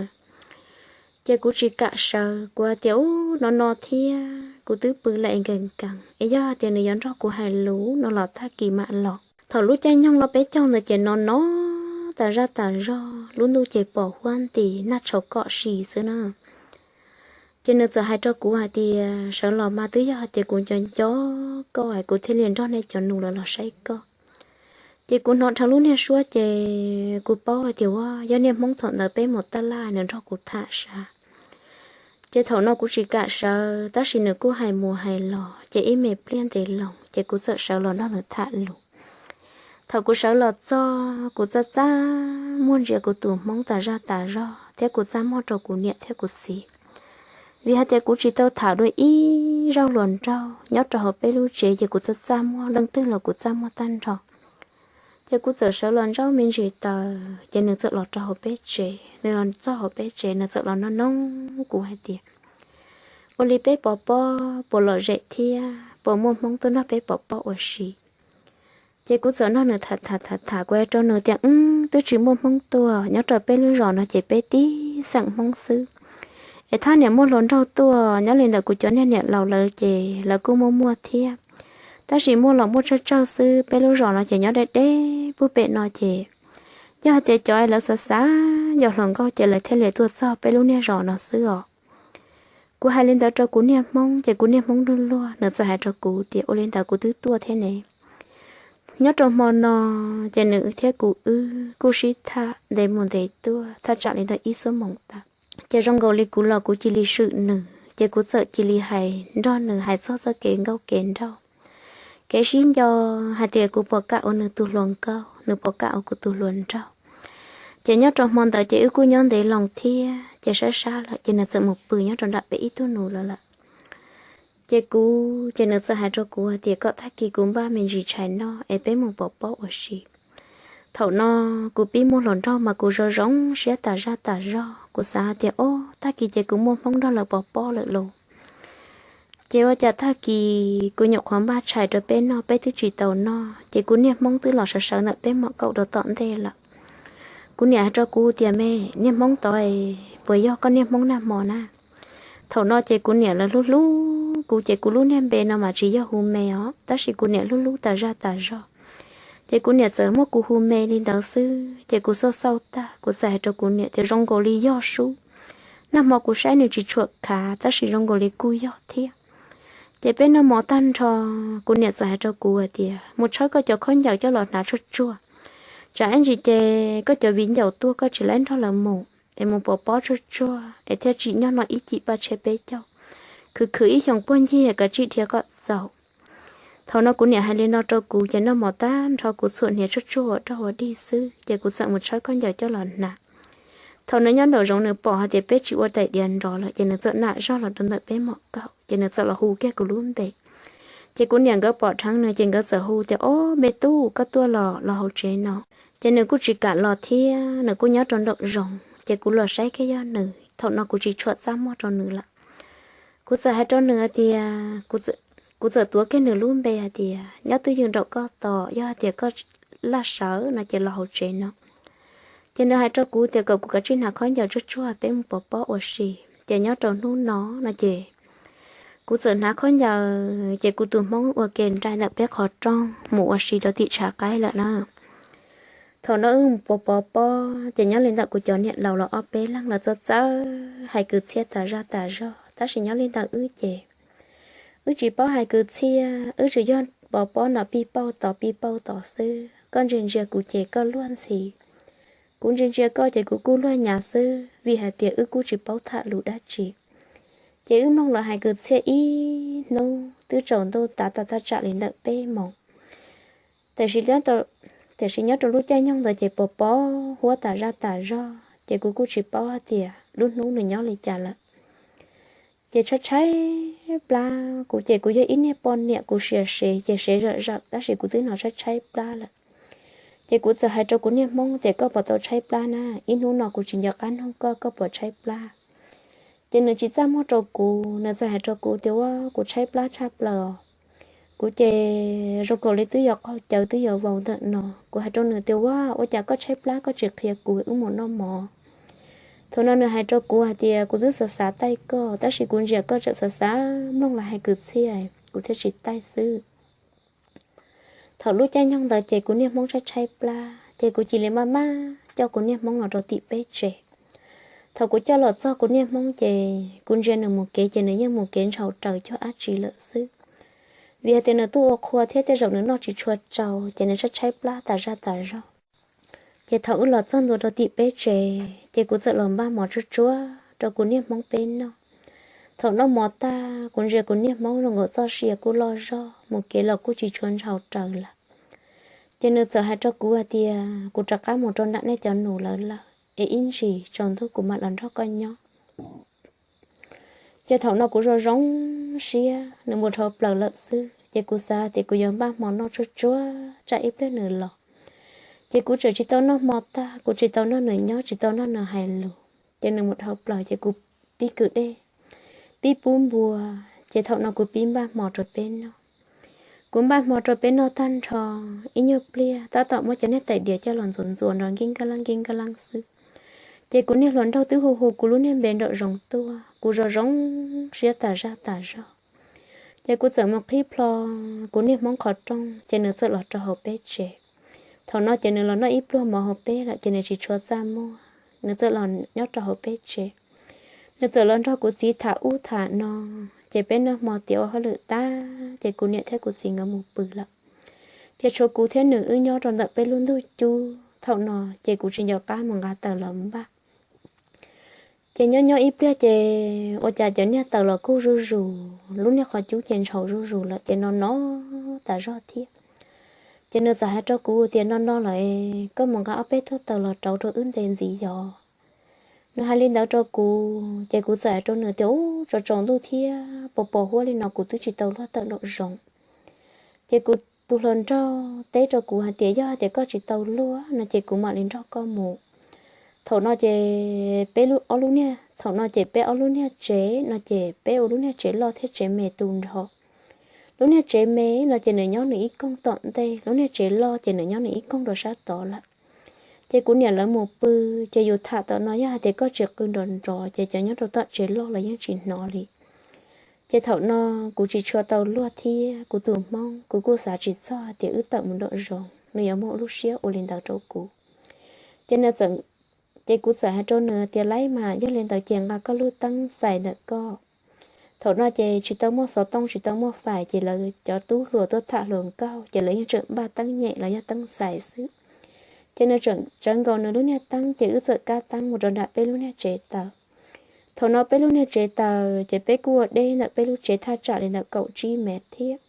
Ces kuv tsis kam sawv, kuv hais tias ub no no thiab kuv twb pw lawm es nkees nkees es yog hais tias nws yuav nrog kuv hais lus no los tag kis mam los. Thaum lub caij nyoog los peb caug ntawd ces no no tas zaj tas zog, lub ntuj ces pom huab nti nag tshauv kom si xwb na. Ces nws txawm hais rau kuv hais tias sawv los mas twb yog hais tias kuv nco nco koj es kuv thiaj li nrog nej cov nus lawv los saib koj. Ces kuv hnov dheev lub niag suab ces kuv paub hais tias ua yog niag Hmoob thaum ntawd peb mus taj laj nws nrog kuv tham sas. Ces thaum no kuv tsis kam sawv tab sis nws kuj hais mus hais los ces ib me pliag ntev loo ces kuv txawm sawv los nrog nws tham lus. Thaum kuv sawv los txog kuv txaj txaj muag ntsia kuv tus Hmoob tas zaj tas zog thiab kuv txaj muag rau kuv niam thiab kuv txiv. Vim hais tias kuv tsis tau tham dua ib zaug hluas nraug nyob rau hauv peb lub tsev ces kuv txaj txaj muag leej twg los kuv txaj muag tag nrho. Ces kuv txawm sawv los ntsaub me ntsis taws ces nws txawm los rau hauv peb tsev, nws los txog hauv peb tsev nws txawm los noj noog kuv hais tias ua li peb pov pob puas lom zem thiab puas muaj Hmoob tuaj nrog peb pov pob ua si. Ces kuv txawm nrog nws tham tham tham tham, kuv hais rau nws tias wb twb tsis muaj Hmoob tuaj, nyob rau peb lub zos no ces peb tib xeem Hmoob xwb. Es thaj niam muaj hluas nraug tuaj, nyob li ntawm kuv cov niag niam laus lawv ces lawv kuj muaj muaj thiab, tab sis muaj los muaj tsawg tsawg xwb. Peb lub zos no ces nyob deb deb pub pem no ces yog hais tias cov lawv xav xav yos hluas nkauj ces lawv thiaj li tuaj txog peb lub niag zos no xwb os. Kuv hais li ntawd rau kuv niag Hmoob ces kuv niag Hmoob luag luag nws txawm hais rau kuv tias ua li ntawd kuv twb tuaj thiab ne. Nyob rau hmo no ces nws thiab kuv wb kuj sib tham ntev mus ntev tuaj thaj tsam li ntawm ib xuab moos tawm. Ces zoo nkaus li kuv los kuv cia li swm nws ces kuv txawm cia li hais nrog nws hais txog txoj kev nkauj kev nraug. kev sib nco hais tias kuv puas kam ua nws tus hluas nkauj, nws puas kam ua kuv tus hluas nraug. Ces nyob rau hmo ntawd ces wb kuj nyob ntev loo thiab ces sab sab lawm ces nws txawm mus pw nyob rau nram peb ib tug nus lawm lawm. Ces kuv ces nws txawm hais rau kuv hais tias kom tag kis kuv npaj me ntsis tshais noj es peb mus pov pob ua si. Thaum no kuv pib muaj hluas nraug mas kuv zoo zoo siab tas zaj tas zog, kuv xav hais tias o, tag kis ces kuv muaj hmoob nrog lawv pov pob lawm lauj. Ces ua cas tag kis kuv nyuam qhuav npaj tshais rau peb noj peb twb tsis tau noj ces kuv niag hmoob twb los sawv sawv ntawm peb mom kaum rau tom ntej lawm. Kuv niam hais rau kuv tias me, niag hmoob tod puas yog koj niag hmoob nag hmo na? Thaum no ces kuv niam lawv hlub hlub kuv ces kuv lub niag npe no mas tsis yog hu me os, tab sis kuv niam hlub hlub tas zaj tas zog. Ces kuv niam txawm muab kuv hu me li ntawd xwb ces kuv xauj xauj tag kuv txawm hais rau kuv niam tias zoo nkaus li yog sub. Nag hmo kuv saib nws tsis tshua khav tab sis zoo nkaus li kuj yog thiab. Ces peb noj mov tag nrho, kuv niam txawm hais rau kuv hais tias mus tshawb koj cov khaub ncaws coj los hnav tsuag tsuag, tsam ib ntsis ces koj cov viv ncaus tuaj koj tsis laib nrog lawv mus, es mus pov pob tsuag tsuag es thiaj tsim nyog noj ib cim paj tshiab peb caug, khwv khwv ib xyoos puag ncig kav tsij dhia kom txaus. Thaum no kuv niam hais li no rau kuv ces noj mov tag nrho kuv txhuam hniav tsuag tsuag ua rog ua dig xwb ces kuv txawm mus tshawb khaub ncaws coj los hnav. Thaum nws nyob nraum zoov nws pom hais tias peb tsis ua tais diav nrov lawm ces nws txawm nam zog los rau ntawm peb mom kaum ces nws txawm los hu kiag kuv lub npe. Ces kuv niam nkawd pom dheev nws ces nkawd txawm hu tias o, me tub, koj tuaj los los hauv tsev no. Ces nws kuj tsis kam los thiab nws kuj nyob rau nraum zoov ces kuv los saib kiag yog nws, thaum no kuv tsis tshua txaj muag rau nws lawm. Kuv txawm hais rau nws hais tias, kuv txawm tuav kiag nws lub npe hais tias nyob twj ywm nraum koj tos, yog hais tias koj laj sawv no ces los hauv tsev no. Ces nws hais rau kuv tias kom kuv kav tsij hnav khaub ncaws tsuag tsuag peb mus pov pob ua si. Ces nyob rau hnub no no ces kuv txawm hnav khaub ncaws ces kuv tus hmoob ua ke nraim ntawm peb qhov rooj mus ua si rau tim tshav qaib lawm na. Thaum no wb mus pov pov pob ces nyob li ntawm kuv cov niam laus los ob peb leeg los txawj txawj hais kwv txhiaj tas zaj tas zog, tab sis nyob li ntawm wb ces wb tsis paub hais kwv txhiaj, wb tsuas yog pov pob no pij pauj tod pij pauj tod xwb. Koj ntsia ntsia kuv ces koj luag ntxhi, kuv ntsia ntsia koj ces kuv kuj luag nyav xwb, vim hais tias wb kuj tsis paub tham lus dab tsi. Ces wb mloog los hais kwv txhiaj ib hnub twb tsaus ntuj tav tau thaj tsam li ntawm peb moos. Tiam sis nyob rau lub caij nyoog ntawd ces pov pob huab tas zaj tas zog ces kuv kuj tsis paub hais tias lub hnub nws nyob li cas lawm. Ces tshaib tshaib plab, kuv ces kuv yog ib niag poj niam kuv siav sev ces sev zawm zawm tab sis kuv twb hnov tshaib tshaib plab lawm. Ces kuv txawm hais rau kuv niag hmoob tias koj puas tau tshaib plab na, ib hnub no kuv tsis nco qab nug koj, koj puas tshaib plab. Ces nws tsis txaj muag rau kuv, nws txawm hais rau kuv tias ua kuv tshaib plab tshaj plaws os. Kuv ces zoo nkaus li twb yuav qaug cawv twb yuav vau ntawm no. Kuv hais rau nws tias ua ua cas koj tshaib plab koj tsis qhia kuv wb mus noj mov. Thaum no nws hais rau kuv hais tias kuv twb xav xav taij koj tab sis kuv ntsia koj tseem xav xav mloog los hais kwv txhiaj kuv thiaj tsis taij xwb. Thaum lub caij nyoog ntawd ces kuv niag hmoob tshaib tshaib plab ces kuv cia li maj maj coj kuv niag hmoob los rau tim peb tsev. Thaum kuv coj los txog kuv niag hmoob ces kuv ntsia nws mus kev ces nws yeej mus kev ntshaus raws cuag dab tsi lawm xwb. Vim hais tias nws tuaj ua qhua thiab tej zaum nws noj tsis tshua tsau ces nws tshaib tshaib plab tas zaj tas zog. Ces thaum wb los txog ntua rau tim peb tsev ces kuv txawm los npaj mov tsuag tsuag rau kuv niag hmoob peb noj. Thaum noj mov tag kuv ntsia kuv niag hmoob zoo nkaus txoj sia kuj loj zog mus kev los kuj tsis tshua ntshaus raws lawm. Ces nws txawm hais rau kuv hais tias kuv rov qab mus rau nram nej cov nus lawv lawm es ib ntsis tsaus ntuj kuv mam los nrog koj nyob. Ces thaum no kuv zoo zoo siab, nws mus dhau plaws lawm xwb ces kuv xav tias kuv yuav npaj hmo noj tsuag tsuag tsam ib pliag nws los. Ces kuv tseem tsis tau noj hmo tag, kuv tsis tau nrog nws nyob tsis tau nrog nws hais lus, ces nws mus dhau plaws ces kuv pib kwv dej, pib pub npua. Ces thaum no kuv pib npaj hmo rau peb noj. Kuv npaj hmo rau peb noj tag nrho, ib nyuag pliag tab tom muab cov niag tais diav coj los ntxuav ntxuav nrov nkij nkaj leej nkij nkaj leej xwb. Ces kuv niag hluas nraug twb hu hu kuv lub niag npe nraum zoov tuaj, kuv zoo zoo siab tas zaj tas zog. Ces kuv txawm mus qhib plho kuv niag hmoob qhov rooj ces nws txawm los rau hauv peb tsev. Thaum no ces nws los noj ib pluag mov hauv peb lawm ces nws tsis tshua txaj muag, nws txawm los nyob rau hauv peb tsev. Nws txawm los nrog kuv txiv tham ub tham no, ces peb noj hmo tiav ua hauj lwm tag ces kuv niam thiab kuv txiv nkawd mus pw lawm. Ces tshuav kuv thiab nws wb nyob rau ntawm peb lub ntug cub. Thaum no ces kuv tsis nco qab mus nqa taws los npaj. Ces nyob nyob ib pliag ces ua cas cov niag taws los kuj zuj zus, lub niag qhov cub ces ntshaus zuj zus lawm ces no no tas zog thiab. Ces nws txawm hais rau kuv tias, No no lawm, koj mus nqa ob peb tug taws los rauv rau wb nte ntxiv yos. Nws hais li ntawd rau kuv ces kuv txawm hais rau nws tias, Ub, tsaus tsaus ntuj thiab, pos pos huab li no kuv twb tsis tau luaj tawm nraum zoov. Ces kuv tus hluas nraug teb rau kuv hais tias, Yog hais tias koj tsis tau luaj no ces kuv mam li nrog koj mus. Thaum no ces peb lub, ob lub niag, thaum no ces peb ob lub niag tsev no ces peb ua lub niag tsev loj thiab tsev me tu nrho. Lub niag tsev me no ces nws nyob nws ib koog tom ntej, lub niag tsev loj ces nws nyob nws ib koog rau sab tod lawm. Ces kuv niam lawv mus pw, ces yus tham tom no yog hais tias koj tsis qw nrov nrov ces cov nyob rau tom tsev loj los yeej tsis hnov li. Ces thaum no kuv tsis tshua tau luaj thiab, kuv tus hmoob kuv kuj xav tsis txog hais tias wb tawm mus nraum zoov nws yuav muaj lub siab ua li ntawd rau kuv. Ces nws txawm, ces kuv txawm hais rau nws tias, Laib mas, yog li ntawd ces nqa koj lub teeb xais ntawm koj. Thaum no ces tsis tau muaj xov tooj tsis tau muaj fais ces lawv cov tub hluas tuaj tham hluas nkauj ces lawv yeej tseem npaj teeb nyem los yog teeb xais xwb. Ces nws tseem tsawv nkaus nws lub niag teeb ces wb txawm kab teeb mus rau nram peb lub niag tsev taws. Thaum no peb lub niag tsev taws ces peb kuj ua deb ntawm peb lub tsev thaj tsam li ntawm kaum tsib mev thiab.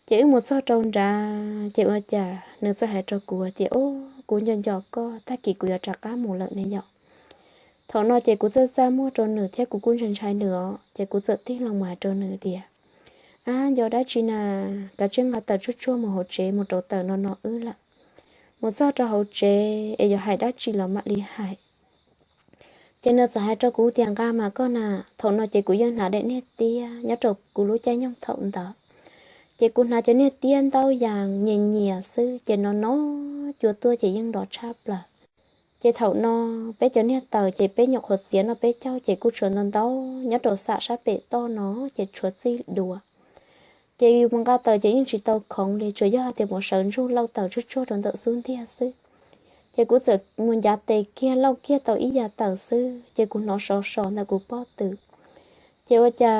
Ces wb mus txog rau nrad ces ua cas nws txawm hais rau kuv tias, Ub, kuv nco nco koj, tag kis kuv yuav rov qab mus lawm ne yom. Thaum no ces kuv txawj txaj muag rau nws thiab kuv kuj ntshai ntshai nws os, ces kuv txawm tig loo mus hais rau nws tias, Ab, nco dab tsi na, kav tsij nqa taws tsuag tsuag mus hauv tsev mus rauv taws no no wb lawm. Mus txog rau hauv tsev es yuav hais dab tsi los mam li hais. Ces nws txawm hais rau kuv tias, Nqa mas koj na. Thaum no ces kuv yeej hnav daim niag tiab nyob rau kuv lub caij nyoog thaum ntawd. Ces kuv hnav cov niag tiab ntaub yas nyias nyias xwb ces no no cua tuaj ces yeej nrov tshaj plaws. Ces thaum no peb cov niag taws ces peb nyuam qhuav txiav noj peb caug ces kuj tshuav ntau ntau nyob rau xam sab pem toj no ces tshuav txij duav. Ces yus mus nqa taws ces yeej tsis tau khoov li, tsuas yog hais tias mus sawv ntsug lauj taws tsuag tsuag rau ntawm xub ntiag xwb. Ces kuv txawm mus ncav tes kiag lauj kiag tau ib yav taws xwb ces kuv hnov sov sov ntawm kuv pob tw. Ces ua cas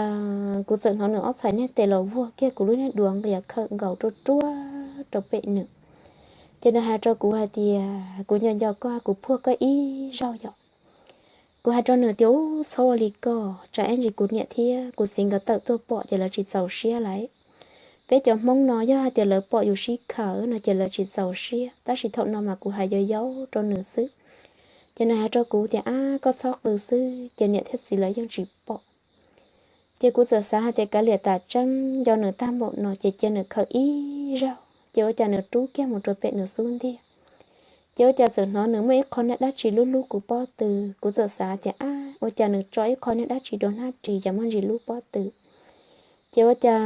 kuv txawm hnov nws ob txhais niag tes los vuag kiag kuv lub niag duav nqias khawm nkaus ruaj ruaj rau pem nws. Ces nws hais rau kuv hais tias, Kuv nco nco koj, kuv phuaj koj ib zaug yom. Kuv hais rau nws tias, Ub, txhob ua li ko, tsam ib ntsis kuv niam thiab kuv txiv nkawd tawm tuaj pom ces lawv tsis txaus siab lauj. Peb cov hmoob no yog hais tias lawv pom yus sib khawm no ces lawv tsis txaus siab, tab sis thaum no mas kuv hais yau yau rau nws xwb. Ces nws hais rau kuv tias, Ab, koj txhob qw xwb, ces niam thiab txiv lawv yeej tsis pom. Ces kuv txawm xav hais tias kav liam, tam tseeb nco nws tag npaum no ces cia nws khawm ib zaug. Ces ua cas nws rub kiag mus rau pem nws xub ntiag. Ces ua cas txawm hnov nws muaj ib qho niag dab tsi lub lub kuv pob tw. Kuv txawm xav tias, Ab, ua cas nws tso ib qho niag dab tsi rau hnab ris cas muaj ntsis lub pob tw. Ces ua cas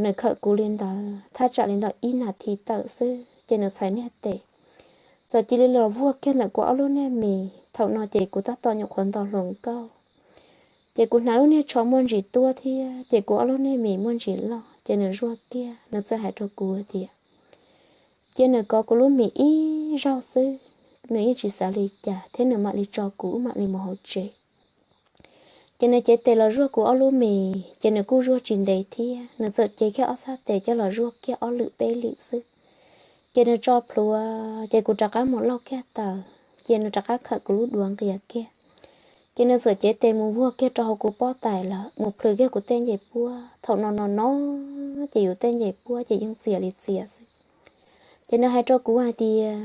nws khawm kuv li ntawd thaj tsam li ntawm ib nas this tawm xwb ces nws txhais niag tes. Txawm cia li los vuag kiag ntawm kuv ob lub niag mis. Thaum no ces kuv tab tom nyuam qhuav nto hluas nkauj. Ces kuv hnav lub niag tsho muaj ntsis tuab thiab ces kuv ob lub niag mis muaj ntsis loj ces nws zuaj kiag, nws txawm hais rau kuv tias, Cia nws kov kuv lub mis ib zaug xwb, nws yeej tsis xav li cas thiab nws mam li tso kuv wb mam li mus hauv tsev. Ces nws cev tes los zuaj kuv ob lub mis ces nws kuj zuaj tsis ntev thiab, nws txawm cev kiag ob txhais tes coj los zuaj kiag ob lwm peb lwm xwb. Ces nws tso plhuav ces kuv rov qab mus lauj kiag taws, ces nws rov qab khawm kuv lub duav nqias kiag. Ces nws txawm cev tes mus vuag kiag rau hauv kuv pob tais lawm, mus plhws kiag kuv tej ncej puab. Thaum no no no ces yus tej ncej puab ces yeej txias li txias xwb. Ces nws hais rau kuv hais tias,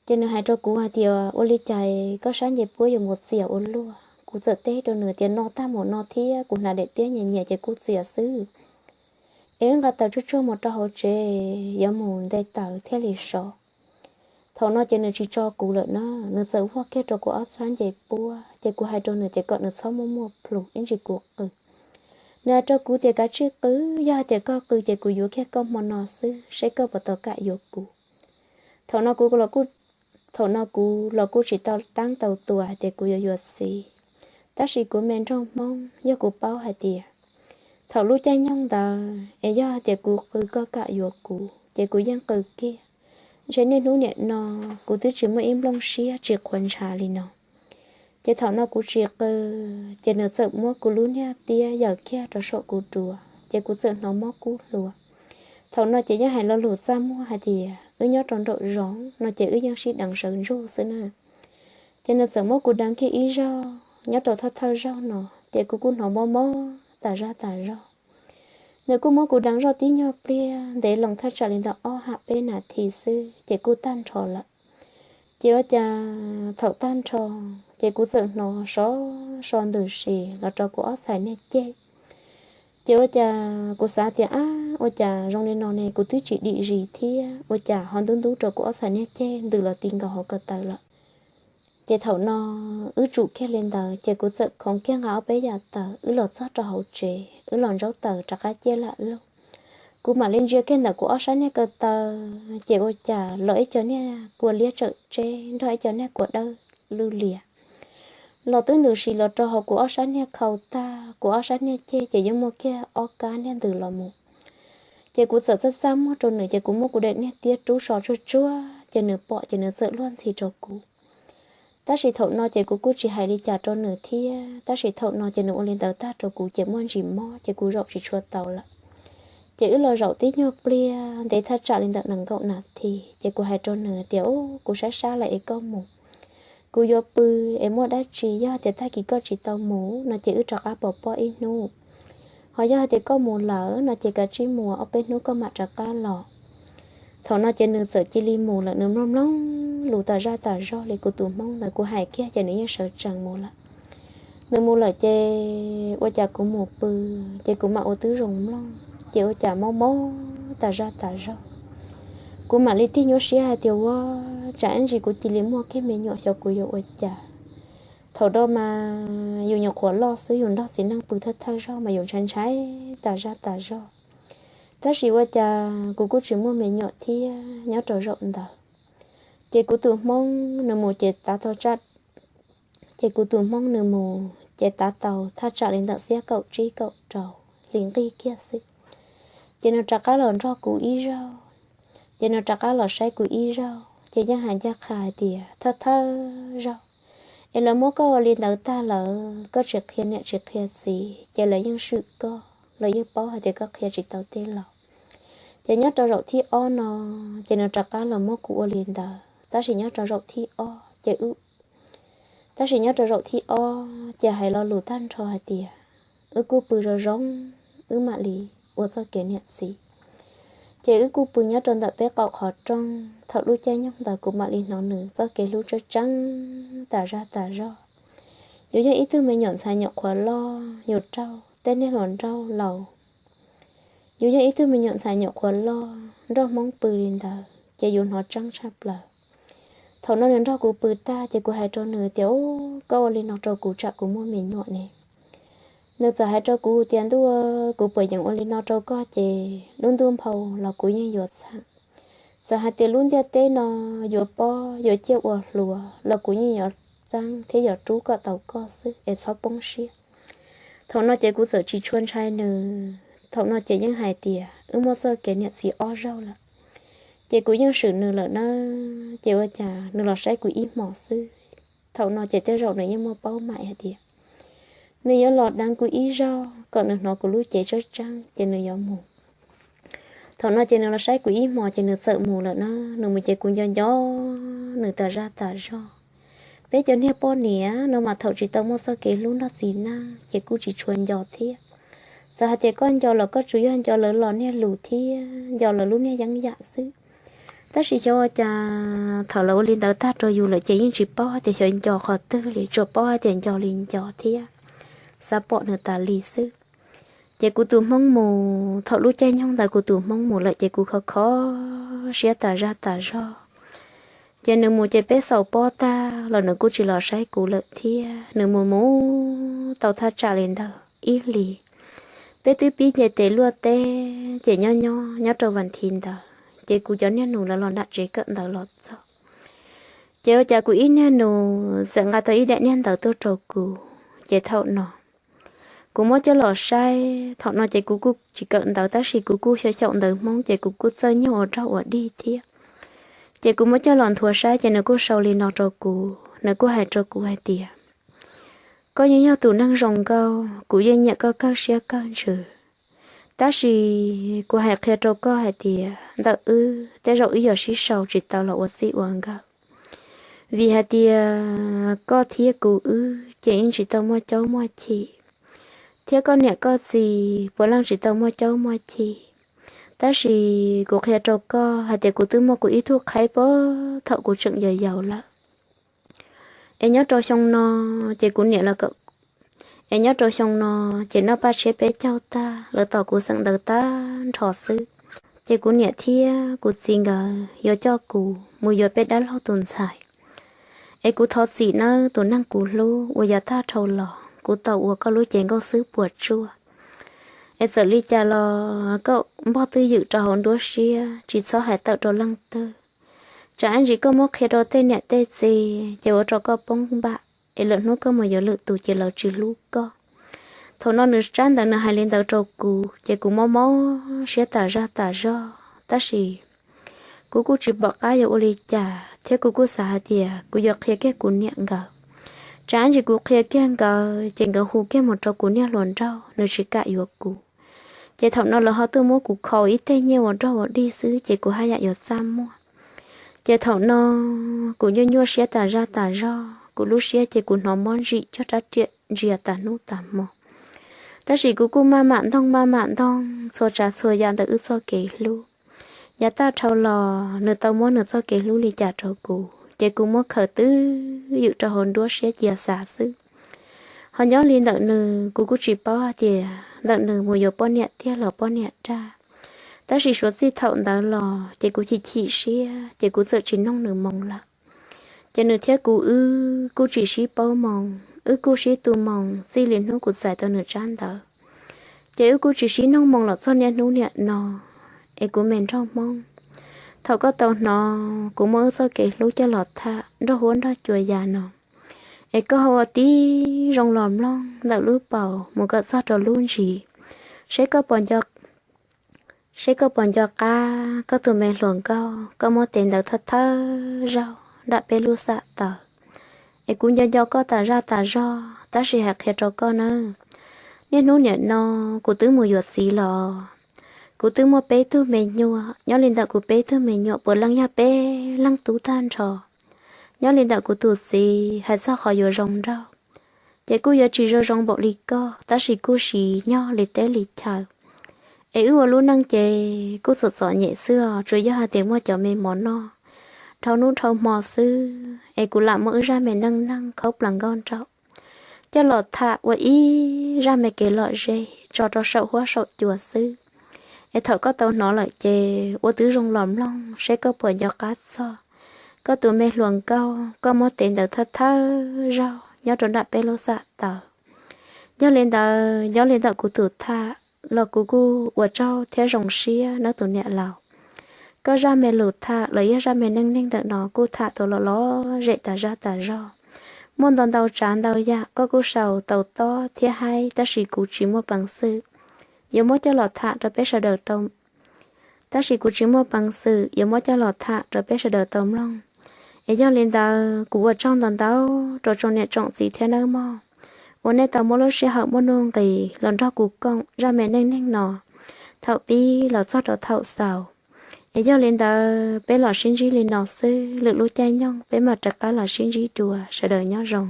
ces nws hais rau kuv hais tias, Ua li cas koj sab ncej puab yuav mus txias ua luaj? Kuv txawm teb rau nws tias, No tag mus no thiab, kuv hnav daim tiab nyias nyias ces kuj txias xwb. Es wb nqa taws tsuag tsuag mus rau hauv tsev, yuav mus nte taws thiaj li sov. Thaum no ces nws tsis tso kuv lawm na, nws txawm vuag kiag rau kuv ob sab ncej puab, ces kuv hais rau nws tias kom nws txhob muaj muaj plhus ib ntsis kuv qw. Nws hais rau kuv tias, Kav tsij qw, yog hais tias koj qw ces kuv yuav kiag koj hmo no xwb, seb koj puas tau kam yuav kuv. Thaum no kuv los kuj, thaum no kuv los kuj tsis tau teeb tau tua hais tias kuv yuav yuav txiv, tab sis kuv me nraug hmoob yog kuv paub hais tias thaum lub caij nyoog ntawd es yog hais tias kuv qw koj kam yuav kuv ces kuv yeej qw kiag. Ntshe niaj hnub nim no kuv twb tsis muaj ib nplooj siab tsis qhuav ntshav li no. Ces thaum no kuv tsis qw, ces nws txawm muab kuv lub niag tiab yaws kiag rau saum kuv duav ces kuv txawm hnov mob kub hlua. Thaum no ces yeej hais lo lus txaj muag hais tias wb nyob rau nraum zoov no ces wb yeej sib deev sawv ntsug xwb na. Ces nws txawm muab kuv deev kiag ib zaug nyob rau thawj thawj zaug no, ces kuv kuj hnov mob mob tas zaj tas zog. Nws kuj muab kuv deev zoj tib nyuag pliag ntev loo thaj tsam li ntawm ob ham peb nas this xwb ces kuj tag nrho lawm. Ces ua cas thaum tag nrho, ces kuv txawm hnov sov so ntws si los rau kuv ob txhais niag ceg. Ces ua cas kuv xav tias, ab, ua cas zoo li no ne, kuv twb tsis dim zis thiab, ua cas ho ntub ntub rau kuv ob txhais niag ceg ntws los ti nkaus hauv ko taw lawm. Ces thaum no wb tsum kiag li ntawd ces kuv txawm khoov kiag nqa ob peb yam taws wb los txog rau hauv tsev, wb los ntsaub taws rov qab ciaj lam lug. Kuv mam li ntsia kiag ntawm kuv ob sab niag ko taw, ces ua cas los ib co niag kua liab tsawm tseb nrog ib co niag kua dawb lwj lias los twb ntws si los rau hauv kuv ob sab niag khau tag, kuv ob sab niag ceg ces yeej muaj kiag ob kab niag ntws los mus. Ces kuv txawm txaj txaj muag rau nws, ces kuv muab kuv daim niag tiab rub so tsuag tsuag, ces nws pom ces nws txawm luag ntxhi rau kuv. Tab sis thaum no ces kuv kuj tsis hais li cas rau nws thiab, tab sis thaum no ces nws ua li ntawd tag rau kuv ces muaj ntsis mob ces kuv zaum tsis tshua tau lawm. Ces wb los zaum tib nyuag pliag ntev thaj tsam li ntawm nees nkaum nas this ces kuv hais rau nws tias, u, kuv sab sab lawm es koj mus, kuv yuav pw es muaj dab tsi yog tias tag kis koj tsis tau mus no ces wb rov qab pov pob ib hnub, ho yog hais tias koj mus lawm no ces kav tsij mus ob peb hnub koj mam rov qab los. Thaum no ces nws txawm cia li mus lawm, nws mloog mloog lus tas zaj tas zog li kuv tus hmoob ntawd kuv hais kiag ces nws yeej sawv tsees mus lawm. Nws mus lawm ces ua cas kuv mus pw, ces kuv mam ua tib zoo mloog ces ua cas mob mob tas zaj tas zog. Kuv mam li tig nyuaj siab hais tias, ua, tsam ib ntsis kuv cia li muaj kiag me nyuam xyov kuv yuav ua cas. Thaum do mas yus nyuam qhuav loj xwb, yus nrog txiv neej pw thawj thawj zaug mas yus ntshai ntshai tas zaj tas zog. Tab sis ua cas kuv kuj tsis muaj me nyuam thiab nyob rau zaum ntawd. Ces kuv tus hmoob nws mus ces tav tau, ces kuv tus hmoob nws mus ces tav tau thaj tsam li ntawm xiab kaum tsib kaum rau hli nqig kiag xwb. Ces nws rov qab los nrog kuv ib zaug, ces nws rov qab los saib kuv ib zaug ces yeej hais ncaj qha hais tias, thawj thawj zaug es lawv muab koj ua li ntawd tag lawm, koj tsis qhia niam tsis qhia txiv ces lawv yeej swm koj, lawv yeej paub hais tias koj qhia tsis tau tej laus. Ces nyob rau zaum thib ob no, ces nws rov qab los muab kuv ua li ntawd, tab sis nyob rau zaum thib ob ces wb tab sis nyob rau zaum thib ob ces hais lo lus tag nrho hais tias, wb kuj pw zoo zoo, wb mam li ua txoj kev niam txiv. Ces wb kuj pw nyob rau ntawm peb qaum qhov rooj, thaum lub caij nyoog ntawd kuv mam li hnov nws txoj kev hlub tseeb tseeb tas zaj tas zog. Yus yog ib tug me nyuam ntxhais nyuam qhuav loj, yus raug tej niag hluas nraug laus. Yus yog ib tug me nyuam ntxhais nyuam qhuav loj nrog hmoob pw li ntawd ces yus hnov tseeb tshaj plaws. Thaum no nws nrog kuv pw tag ces kuv hais rau nws tias, u, koj ua li no rau kuv tsam kuv muaj me nyuam ne. Nws txawm hais rau kuv tias, ntuj, kuv puas yeem ua li no rau koj ces lub ntuj nphau los kuv yeej yuav txheeb. Txawm hais tias lub ntiaj teb no yuav pob yuav ciaj ua hluas los kuv yeej yuav txeeb thiab yuav rub kom tau koj xwb es txhob poob siab. Thaum no ces kuv txawm tsis tshua ntshai nws, thaum no ces yeej hais tias wb muaj txoj kev niam txiv ob zaug lawm. Ces kuv yeej swm nws lawm na, ces ua cas nws los saib kuv ib hmos xwb. Thaum no ces tej zaum nws yeej muaj paub mam hais tias nws yuav los deev kuv ib zaug kom nws hnov kuv lub cev tseeb tseeb ces nws yuav mus. Thaum no ces nws los saib kuv ib hmos ces nws txawm mus lawm na, nws mus ces kuv nco nco nws tas zaj tas zog. Peb cov niag poj niam no mas thaum tsis tau muaj txoj kev hlub nrog txiv neej ces kuj tsis tshua nco thiab. Txawm hais tias koj nco los koj tsuas yog nco lawv los niag lus thiab nco lawv lub niag yeeb yam xwb. Tab sis xyov ua cas thaum lawv ua li ntawd tag rau yus lawm ces yeej tsis paub hais tias xyov nco qhov twg li, tsuas paub hais tias nco li nco thiab xav pom nws tas li xwb. Ces kuv tus hmoob mus, thaum lub caij nyoog ntawd kuv tus hmoob mus lawm ces kuv khov kho siab tas zaj tas zog. Ces nws mus ces peb xaus pob tag los nws kuj tsis los saib kuv lawm thiab, nws mus mus tau thaj tsam li ntawd ib hlis. Peb twb pib nce tes luaj teb ces nyob nyob nyob rau vas thiv ntawd ces kuv cov niag nus lawv los nram tsev kawm ntawv los txog. Ces ua cas kuv ib niag nus txawm nqa tau ib daim niag ntawv tuaj rau kuv, ces thaum no kuv muab coj los saib, thaum no ces kuv kuj tsis kawm ntawv tab sis kuv kuj xyaum xyaum ntawv Hmoob ces kuv kuj txawj nyuag ua raug ua dig thiab. Ces kuv muab coj los nthuav saib ces nws kuj sau li no rau kuv, nws kuj hais rau kuv hais tias, koj yeej yog tus neeg zoo nkauj, kuv yeej nyiam koj kawg siab kawg ntsws. Tab sis kuv hais qhia rau koj hais tias ntawm wb tej zaum wb yuav sib sau tsis tau los ua txij ua nkawm. Vim hais tias koj thiab kuv wb ces yeej tsis tau muaj caub muaj chim, thiab koj niam koj txiv puav leej tsis tau muaj caub muaj chim. Tab sis kuv qhia rau koj hais tias kuv twb muaj kuv ib tug qhaib puag thaum kuv tseem yau yau lawm. Es nyob rau xyoo no, ces kuv niam lawv, es nyob rau xyoo no, ces noj paj tshiab peb caug tag, lawv tos kuv xeem ntawv tag nrho xwb. Ces kuv niam thiab kuv txiv nkawd yuav coj kuv mus yuav peb dab laug tus ntxhais. Es kuv thov txim nawb tus neeg kuv hlub uas yav tag dhau los kuv tau ua koj lub cev nkauj xwb puas tsuaj. Es txawm li cas los koj npog twj ywm rau hauv nruab siab, tsis txhob hais tawm rau leej twg. Tsam ib ntsis koj muab qhia rau tej niam tej txiv ces ua rau koj poob npam, es lwm hnub koj mus yuav lwm tus ces lawv tsis hlub koj. Thaum no nws tsab ntawv nws hais li ntawd rau kuv ces kuv mob mob siab tas zaj tas zog, tab sis kuv kuj tsis pom qab yuav ua li cas thiab kuv kuj xav hais tias kuv yuav qhia kiag kuv niam nkawd. Tsam ib ntsis kuv qhia kiag nkawd ces nkawd hu kiag mus rau kuv niag hluas nraug, nws tsis kam yuav kuv. Ces thaum no lawv ho tuaj muab kuv kho ib teg nyiaj ua rog ua dig xwb ces kuv haj yam yuav txaj muag. Ces thaum no kuv nyuaj nyuaj siab tas zaj tas zog, kuv lub siab ces kuv hnov mob ntsim cuag rab riam ntsia tas hnub tas hmo. Tab sis kuv kuj maj mam ntoog maj mam ntoog txhua tsav txhua yam ntawm wb txoj kev hlub. Yav tag dhau los nws tau muab nws txoj kev hlub li cas rau kuv ces kuv muab khaws twj ywm rau hauv nruab siab cia xav xwb. Ho nyob li ntawm nws kuv kuj tsis paub hais tias ntawm nws mus yuav poj niam tiag los poj niam dag. Tab sis suav txij thaum ntawd los ces kuv chim chim siab ces kuv txawm tsis noog nws moo lawm. Ces nws thiab kuv wb kuj tsis sib paub moo, wb kuj sib tu moo txij li hnub kuv txais tau nws tsab ntawv. Ces wb kuj tsis sib noog moo los txog niaj hnub niam no. Es kuv me nraug Hmoob, thaum koj tau hnov kuv muab wb txoj kev hlub coj los tham nrog huab nrog cua ya no, es koj ho ua tib zoo los mloog ntawm lub paus mus kom txog rau lub ntsis, seb koj puas nco, seb koj puas nco qab koj tus me hluas nkauj koj muab tev ntawv thawj thawj zaug nram peb lub xam taws. Es kuv nco nco koj tas zaj tas zog, tab sis hais qhia rau koj nawb, niaj hnub niam no kuv twb mus yuav txiv los, kuv twb muaj peb tug me nyuam, nyob li ntawm kuv peb tug me nyuam puav leej yog peb leeg tub tag nrho. Nyob li ntawm kuv tus txiv hais txog qhov yuav zoo nraug, ces kuj yuav tsis zoo zoo npaum li koj, tab sis kuj siv nyob li teb li chaw. Es wb ua lub neej ces kuj txom txom nyem xwb os, tsuas yog hais tias muaj cov me mov noj dhau hnub dhau hmo xwb. Es kuv lam muab wb zaj me neej neeg khaub plaws nkauj nraug coj los tham ua ib zaj me kev lom zem tso rau saum huab saum cua xwb. Es thaum koj tau hnov lawm ces ua tib zoo los mloog seb koj puas nco qab txog koj tus me hluas nkauj koj muab tev ntawv thawj thawj zaug nyob rau nram peb lub xam taws. Yog li ntawd, nyob li ntawm kuv tus tham los kuv kuj ua tsaug thiab zoo siab nawb tus niam laus. Koj zaj me lus tham los yog zaj me neej neeg ntawm no kuj tham tau lom lom zem tas zaj tas zog. Muaj ntau ntau tsav ntau yam koj kuj sau tau tob thiab haib, tab sis kuv tsis muaj peev xwm yuav muab coj los tham rau peb sawv daws tau, tab sis kuv tsis muaj peev xwm yuav muab coj los tham rau peb sawv daws tau mloog. Es yog li ntawd kuv ua tsaug ntau ntau rau tsoom niam tsoom txiv thiab nawb mog, uas nej tau muab lub sij hawm muaj nuj nqis los nrog kuv koom zaj me neej neeg no thaum pib los txog rau thaum xaus. Es yog li ntawd peb los sib ntsib li no xwb, lwm lub caij nyoog peb mam rov qab los sib ntsib dua, sawv daws nyob zoo.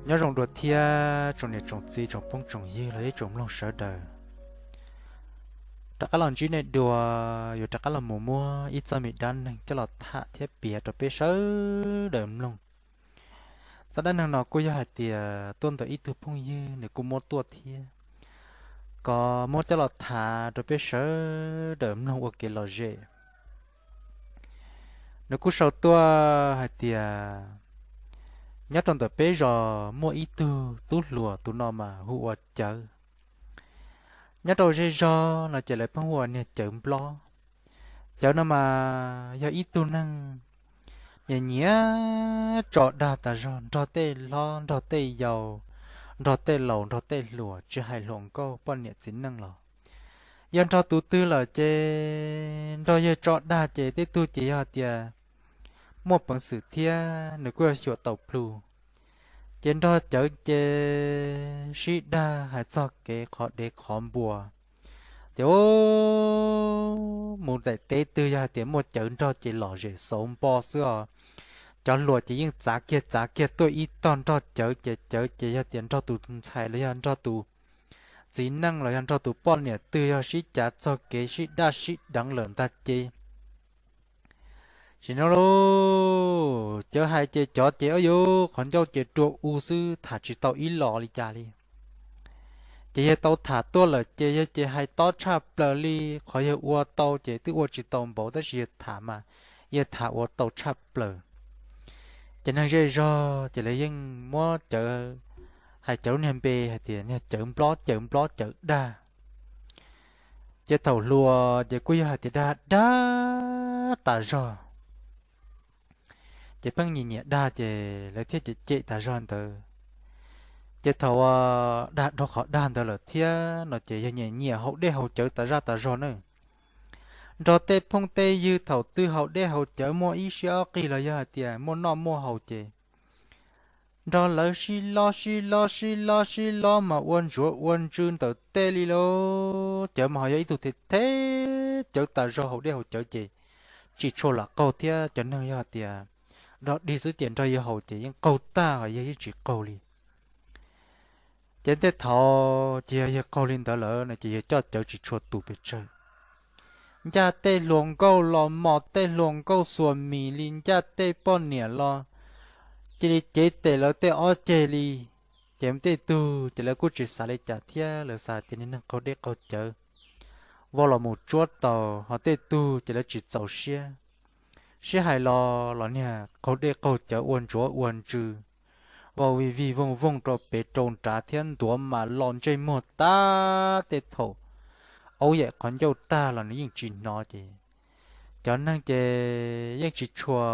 Nyob zoo dua thiab tsoom niam tsoom txiv tsoom phooj tsoom ywg los yog tsoom mloog sawv daws. Rov qab los ntsib nej dua, yuav rov qab los mus muab ib txoj me dab neeg coj los tham thiab piav rau peb sawv daws mloog. Txoj dab neeg no kuj yog hais tias tuaj ntawm ib tug phooj ywg nws kuj muab tuaj thiab, kom muab coj los tham rau peb sawv daws mloog ua kev lom zem. Nws kuj sau tuaj hais tias nyob rau ntawm peb zos muaj ib tug tub hluas, tus no mas hu ua Cawv. Nyob rau zej zog no ces lawv pheej hu ua niag Cawv Nplob. Cawv no mas yog ib tug neeg nyiam nyiam tso dag tas zog nrog tej hlob nrog tej yau, nrog tej laus nrog tej hluas, tsis hais hluas nkauj poj niam txiv neej los. Yog nrog tus twg lawm ces nrog yawg tso dag ces tej tug ces yog tias muaj peev xwm thiab nws kuj yuav xyuam tau plhu. Ces nrog cawv ces sib dag hais txog kev qhov dev qhov npua. Ces mus daim teb twg yog hais tias muaj cawv nrog ces lom zem xauv npo xwb os. Cov hluas ces yeej txav kiag txav kiag tuaj ib tog nrog cawv ces cawv ces yog tias nrog tus ntxhais los yog nrog tus txiv neej los yog nrog tus poj niam twg yog sib cav txog kev sib daj sib deev lawm ntag ces Tsis no lauj, cawv hais ces cov ces ua yuv qhov ncauj ces rua u xwb tham tsis tau ib los li cas li. Ces yawg tau tham tuaj lawm ces yawg ces hais tob tshaj plaws li. Qhov yawg ua tau ces twb ua tsis tau npaum tab sis yawg tham mas yawg tham ua tau tshaj plaws. Ces neeg zej zog ces lawv yeej muab cawv, hais cawv lub niag npe hais tias niag cawv nplob cawv nplob cawv dag. Ces thaum hluas ces kuj yog hais tias dag dag tas zog. Ces pheej nyiam nyiam dag ces lawv thiaj cem cem tas zog ntawd. Ces thaum dag dhau qhov dag ntawd lawm thiab no ces yog nyiam nyiam haus dej haus cawv tas zaj tas zog na. Nrog tej phooj tej ywg thaum twg haus dej haus cawv muaj ib siab ob qig los yog hais tias muaj noj muaj haus ces nrog lawv sib lob sib lob sib lob sib lob mas ua ntsuav ua ntsws ntawm tej li lauj. Cawv mas ho yog ib tug them them cawv tas zog haus dej haus cawv ces tsis tshua lam qaug thiab cov neeg yog hais tias dog dig xwb ces nrog yawg haus ces yeej qaug tag ho yawg yeej tsis qaug li. Ces tej thaum ces yog yawg qaug li ntawd lawm no ces yawg coj cawv tsis tshua tus pes tsawg. Ncaj tej hluas nkauj los mos tej hluas nkauj xuas mis li ncaj tej poj niam los cia li cev tes lawv tej ob ceg li. Ces tej tug ces lawv kuj tsis xav li cas thiab lawv xav tias niag neeg qaug dej qaug cawv vau los mus tsuab taus ho tej tug ces lawv tsis txaus siab. Sib hais los los niag qaug dej qaug cawv ua ntsuav ua ntsws vau vij vij vooj vooj rau pem rau nrad thiab ntuav mas lo ntsej muag tab tej thaum aub yaim qhov ncauj tag los nws yeej tsis hnov ces cov neeg ces yeej tsis tshua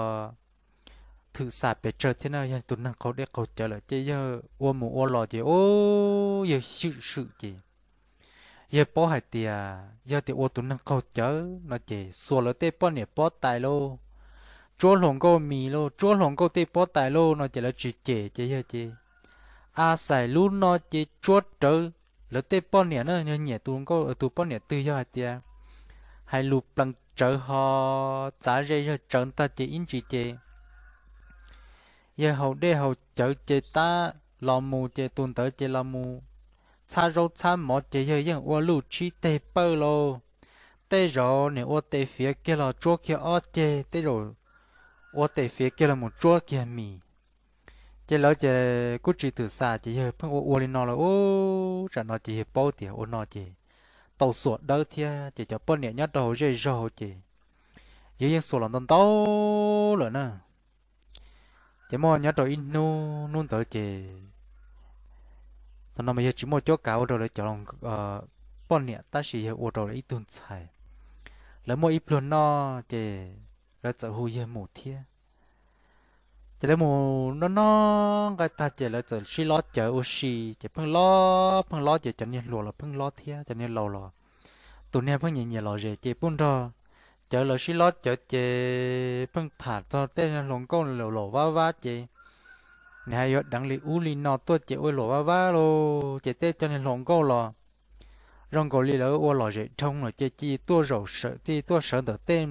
thwm xam pes tsawg thiab na. Yog tus neeg qaug dej qaug cawv lawm ces yawg ua mus ua los ces ub yawg xywm swm ces yawg paub hais tias yog tias ua tus neeg qaug cawv no ces xuas lawv tej poj niam pob tais lauj, tsuab hluas nkauj mis lauj, tsuab hluas nkauj tej pob tais lauj no ces lawv tsis cem ces yawg ces a xais lub no ces tsuab rawv lawv tej poj niam na. Yawg nyiam tus nkauj tus poj niam twg yog hais tias hais lus plees tsawv ho txav ze yawg tsawv ntag ces ib ntsis ces yawg haus dej haus cawv ces tab los mus ces tus ntawd ces los mus txhab zaub txhab mov ces yawg yeej ua luj tshib teg pawj lauj. Tej zaum niam ua tes fiav kiag los tsuab kiag ob ceg, tej zaum ua tes fiav kiag los mus tsuab kiag mis. Ces lawv ces kuj tsis twm xam ces yawg pheej ua ua li no lawm ub tsam no ces yawg paub tias ua no ces tau xuas dawb thiab ces cov poj niam nyob rau hauv zej zog ces yawg yeej xuas los ntau ntau lawm na. Ces muaj nyob rau ib hnub, hnub ntawd ces thaum no mas yawg tsis muaj cuab kav ua rau lawv cov poj niam tab sis yawg ua rau lawv ib tug ntxhais. Lawv muaj ib pluag noj ces lawv txawm hu yawg mus thiab. Ces lawv mus noj noj nqaij tag ces lawv txawm sib lob cawv ua si ces pheej lob pheej lob ces cov niag hluas los pheej lob thiab cov niag laus los tus niag pheej nyiam nyiam lom zem ces pub nrog cawv lawv sib lob cawv ces pheej tham txog tej hluas nkauj laus laus vab vab ces nws hais yuav deev li ub li no tuaj ces ua luam vab vab lauj ces tej cov niag hluas nkauj los zoo nkaus li lawv ua lom zem dhau lawm ces cia tuaj zaum sawv, cia tuaj sawv ntawm tej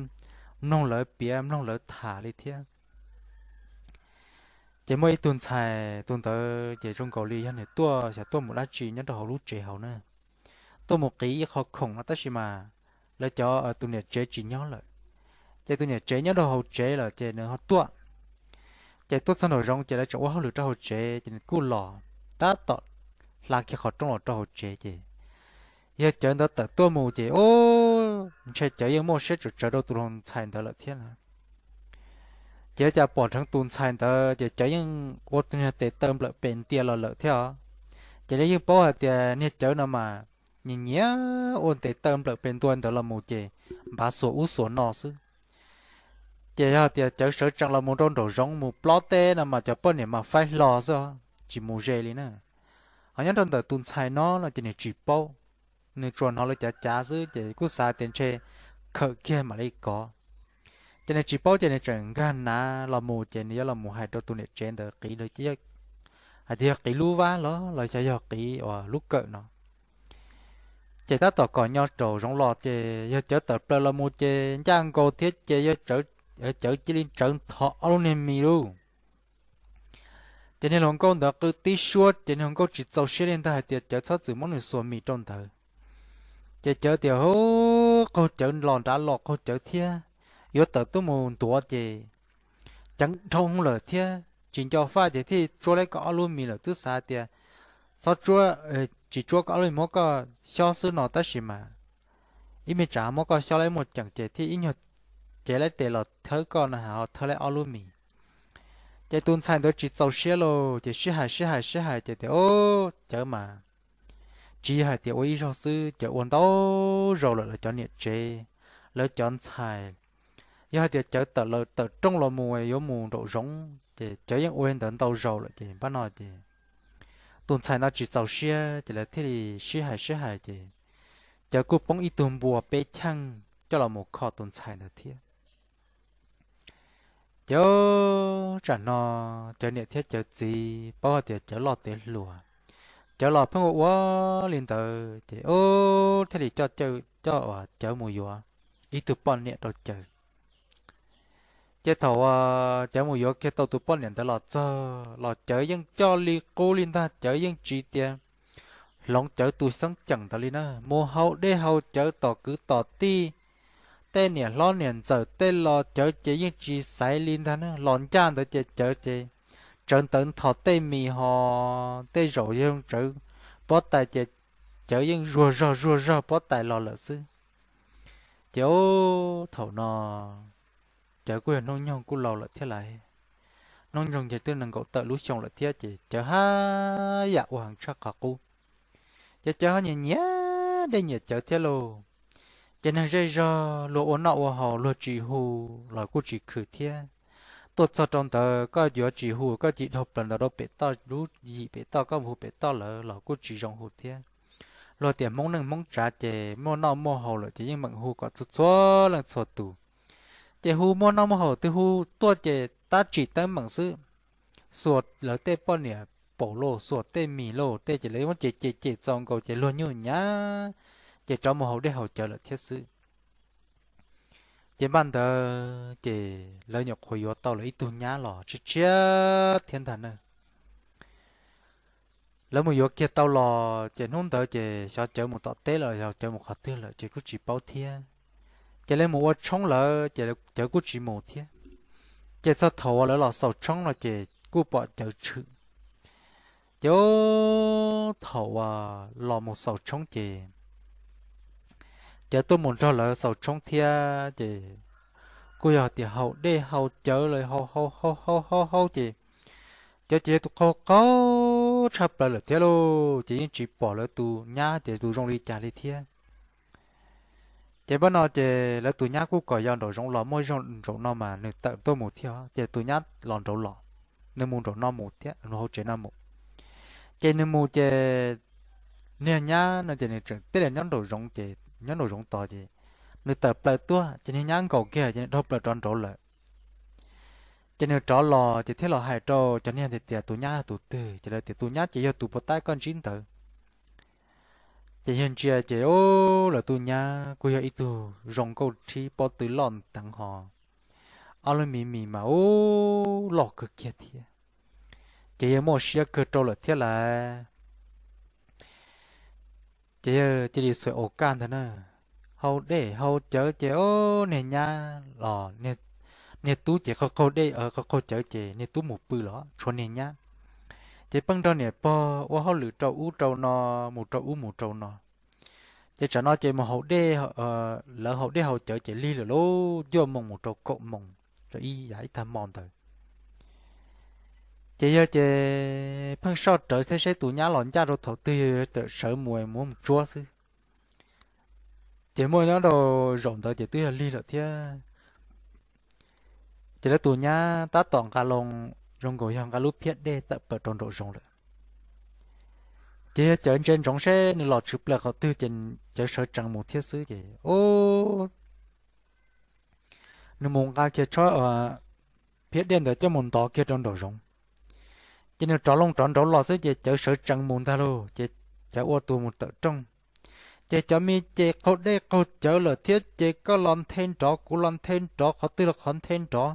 mloog lawv piav mloog lawv tham li thiab. Ces muaj ib tug ntxhais tus ntawd ces zoo nkaus li yog nws tuaj xyov tuaj mus dab tsi nyob rau hauv lub tsev hauv na, tuaj mus qiv ib qho khoom no tab sis mas lawv cov tus niam tsev tsis nyob lawm, ces tus niam tsev nyob rau hauv tsev lawm ces nws ho tuaj. Ces tuaj txog nraum zoov ces lawv tseem ua hauj lwm rau hauv tsev ces nws kuj los tab tom hla kiag qhov rooj los rau hauv tsev ces yawg cawv ntawd tawm tuaj mus ces ub, ntshe cawv yeej muaj siab tsawv tsawv rau tus hluas ntxhais ntawd lawm thiab na. Ces ua cas pom dheev tus ntxhais ntawd ces cawv yeej ua tus niag tes taw nplawm pes ntia los lawm thiab os. Ces lawv yeej paub hais tias niag cawv no mas nyiam nyiam ua tes taw nplawm pes ntua ntawd los mus ces npav xuas ub xuas no xwb. Ces yog tias cawv sawv tsees los mus rau nraum zoov mus plob teb no mas cov poj niam mas faib hlo xwb os, tsis mus ze li na. Ho nyob rau ntawm tus ntxhais no no ces nws tsis paub, nws tsuas hnov lawv cav cav xwb ces kuj xav tias ntshe khawm kiag mam li kov. Ces nws tsis paub ces nws tseem nkag nav los mus ces nws yuav los mus hais rau tus niam tsev ntawd qiv, hais tias yog qiv lub vab los los xyov yog qiv uas lub kawm no. Ces tab tom kom nyo rau zoov los ces yawg Cawv tawm plaws los mus ces ncaj nkaus thiab ces yawg Cawv cia li tsawv nthos ob lub niag mis lauj. Ces niag hluas nkauj ntawd qw tib suab ces niag hluas nkauj tsis txaus siab li ntag hais tias Cawv txhob txwm muab nws xuas mis rau ntawd. Ces Cawv tias, Hu, qaug cawv los nrad los qaug cawv thiab, yuav tawm tuaj mus ntuav ces ceev dhau lawm thiab tsis nco faj ces thiaj tsuab lawm koj ob lub mis lawm. Twb xav tias txhob tsuab, tsis tsuab koj ob lub mis, muab koj xyob xwb no tab sis mas ib me tsam muab koj xyob lawm muaj ceem ces thiaj ib nyuag cev lawm tes los thawb koj no ho thawb lawm ob lub mis. Ces tus ntxhais ntawd tsis txaus siab lauj ces sib hais sib hais sib hais ces tias, Ub, Cawv mas tsis yog hais tias ua ib zaug xwb, Cawv ua ntau zaus lawm, lawv cov niam tsev, lawv cov ntxhais, yog hais tias Cawv tawm lawm tawm rooj los mus yuav mus nraum zoov ces Cawv yeej ua li ntawd ntau zaus lawm ces npaj no ces tus ntxhais no tsis txaus siab ces lawv thiaj li sib hais sib hais ces Cawv kuj poob ib tug npua peb cheej coj los mus kho tus ntxhais ntawd thiab. Ces tsam no Cawv niam thiab Cawv txiv paub hais tias Cawv loj tiav hluas, Cawv los pheej ua ua li ntawd ces thiaj li coj, coj uas Cawv mus yuav ib tug poj niam rau Cawv. Ces thaum uas Cawv mus yuav kiag tau tus poj niam ntawd los txog los Cawv yeej coj li qub li ntag, Cawv yeej tsis tias hloov Cawv tus xeeb ceem ntawd li na, mus haus dej haus cawv tom kwv tom tij, tej niam hlob niam ntxawm tej los Cawv ces yeej tsis xaiv li ntag na. Los ncaj ntawd ces Cawv ces tsawv ntawv nthos tej mis ho tej zaum yog tsawv pob tais ces Cawv yeej zuag zog zuag zog pob tais los lawm xwb. Ces thaum no Cawv kuj yog hnub nyoog kuj laus lawm thiab lais, hnub nyoog ces twb nees nkaum tawm lub xyoo lawm thiab ces Cawv haj yam ua heev tshaj qhov qub. Ces Cawv ho nyiam nyiam dej nyiam cawv thiab lauj. Ces neeg zej zog luag ua noj ua haus luag tsis hu los kuj tsis khwm thiab. Tuaj txog rau ntawd koj yuav tsis hu koj cia li dhau plaws ntawd rau pem toj, lub yim pem toj koj mus hu pem toj lawm los kuj tsis zoo hu thiab. Luag tias Hmoob neej Hmoob tsav ces muaj noj muaj haus lawm ces yeej meem hu kom txhua txhua leej txhua tus. Ces hu muaj noj muaj haus twb hu tuaj ces tab tsis teeb meem xwb. Xuas lawv tej poj niam paum lauj, xuas tej mis lauj tej ces lawv muab cem cem cem txaus nkaus ces luag nyuj nyav, ces rov mus haus dej haus cawv lawm thiab xwb. Ces npaj ntawd ces lawv nyuam qhuav yuav tau lawv ib tug nyab los tshiab tshiab thiab ntag na. Lawv mus yuav kiag tau los ces hnub ntawd ces xyov Cawv mus tom teb los yog Cawv mus qhov twg lawm ces kuj tsis paub thiab. Ces lawv mus ua tshoob lawm ces Cawv kuj tsis mus thiab. Ces txog thaum uas lawv los xaus tshoob no ces kuj pom Cawv tshwm. Ces thaum uas los mus xaus tshoob ces Cawv tuaj mus nrog lawv xaus tshoob thiab ces kuj yog tias haus dej haus cawv lawm, haus haus haus haus haus ces Cawv ces yog tus qaug qaug tshaj plaws lawm thiab lauj, ces yeej tsis pom lawv tus nyab tias tus zoo li cas li thiab. Ces npaj no ces lawv tus nyab kuj kom yog nraum zoov los muaj ib zaug nraum no mas nws tawm tuaj mus thiab ces tus nyab los nraud los, nws mus nraum no mus thiab, nws hauv tsev no mus. Ces nws mus ces niag nyab no ces nws tseem teb li nyob nraum zoov ces nyob nraum zoov tos ces nws tawm plaws tuaj ces niag nyab nkaum kiag ces nws dhau plaws rov nraud lawm. Ces nws rov los ces thiaj los hais rau cov niag tias tus nyab yog tus twg ces lawv tias tus nyab ces yog tus puas tab koj ntsib ntawd. Ces yawg ntsia ces lawv tus nyab kuj yog ib tug zoo nkauj rhib pob tw loj teev ho, ob lub mis mis mas ub loj kawg kiag thiab. Ces yawg muaj siab kawg rau lawm thiab lawm. Ces yawg cia li xuas ua kaj ntag na, haus dej haus cawv ces niag nyab los, niag tub ces qaug qaug dej qaug qaug cawv ces niag tub mus pw los tshuav niag nyab. Ces pheej nrog niam pog ua hauj lwm rau ub rau no, mus rau ub mus rau no. Ces tsam no ces mus haus dej, lawv haus dej haus cawv ces lig lawm lauj, cuaj moos mus rau kaum moos rau ib yam ib tag hmo ntawd. Ces yawg ces pheej soj rawv thiab seb tus nyab los ncaj rau thaum twg, yawg tawm sawv mus mus tsuab xwb. Ces muaj nyob rau zaum ntawd ces twb yog lig lawm thiab. Ces lawv tus nyab tab tom nqa loo zoo nkaus yog nqa lub phiab dej tawm plaws rau nraum zoov lawm. Ces yog Cawv ntsia ntsoov seb nws los tshwm plaws qhov twg ces Cawv sawv tsees mus thiab xwb ces, u, nws mus nqa kiag tsho phiab dej ntawd coj mus ntov kiag rau nraum zoov. Ces nws rov loo rov nraud los xwb ces Cawv sawv tsees mus ntag lauj, ces Cawv ua tus mus tawm rooj. Ces cov me ces qaug dej qaug cawv lawm thiab ces koj los nthe nrov, kuv los nthe nrov, qhov twg los qhov nthe nrov.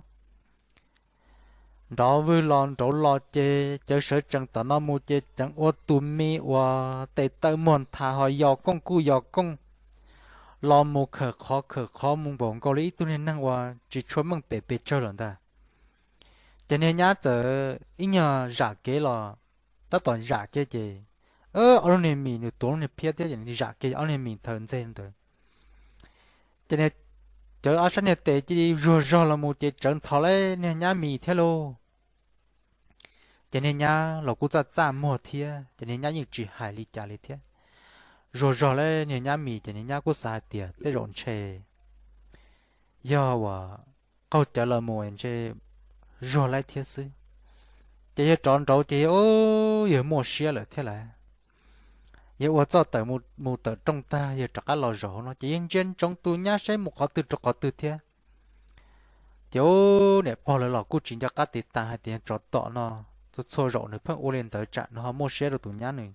Nrov vwg los nraud los ces Cawv sawv tsees tom no mus ces tseem ua tus me uas tes taw muag nthav ho yos kooj kuj yos kooj, los mus khawm qhov khawm qhov mus npaum nkaus li ib tug niag neeg uas tsis tshua meej pem pes tsawg lawm ntag. Ces niag nyab txawm ib nyuag zam kev los, tab tom zam kiag ces ob lub niag mis, nws tuav lub niag phiab thiab ces zam kiag ob lub niag mis thaws ntxeg ntawd. Ces Cawv ob sab niag tes cia li zuag zog los mus ces tsawv nthos lawm niag nyab mis thiab lauj. Ces niag nyab los kuj txaj txaj muag thiab ces niag nyab yeej tsis hais li cas li thiab. Zuag zog lawm niag nyab mis ces niag nyab kuj xav hais tias tej zaum ntshe yog uas qaug cawv los mus ntshe zuag lawm thiab xwb. Ces yawg rov nraud ces yawg muaj siab lawm thiab lawm. Yawg ua txoj tawm mus tawm rooj tag yawg rov qab los zaum hauv no ces yawg ntsia ntsoov tus nyab saib mus qhov twg rau qhov twg thiab. Ces niam pog lawv los kuj tsis nco qab tiv tas hais tias tsov tom no, txhua txhua zaum nws pheej ua li ntawd tsam nws ho muaj siab rau tus nyab nws.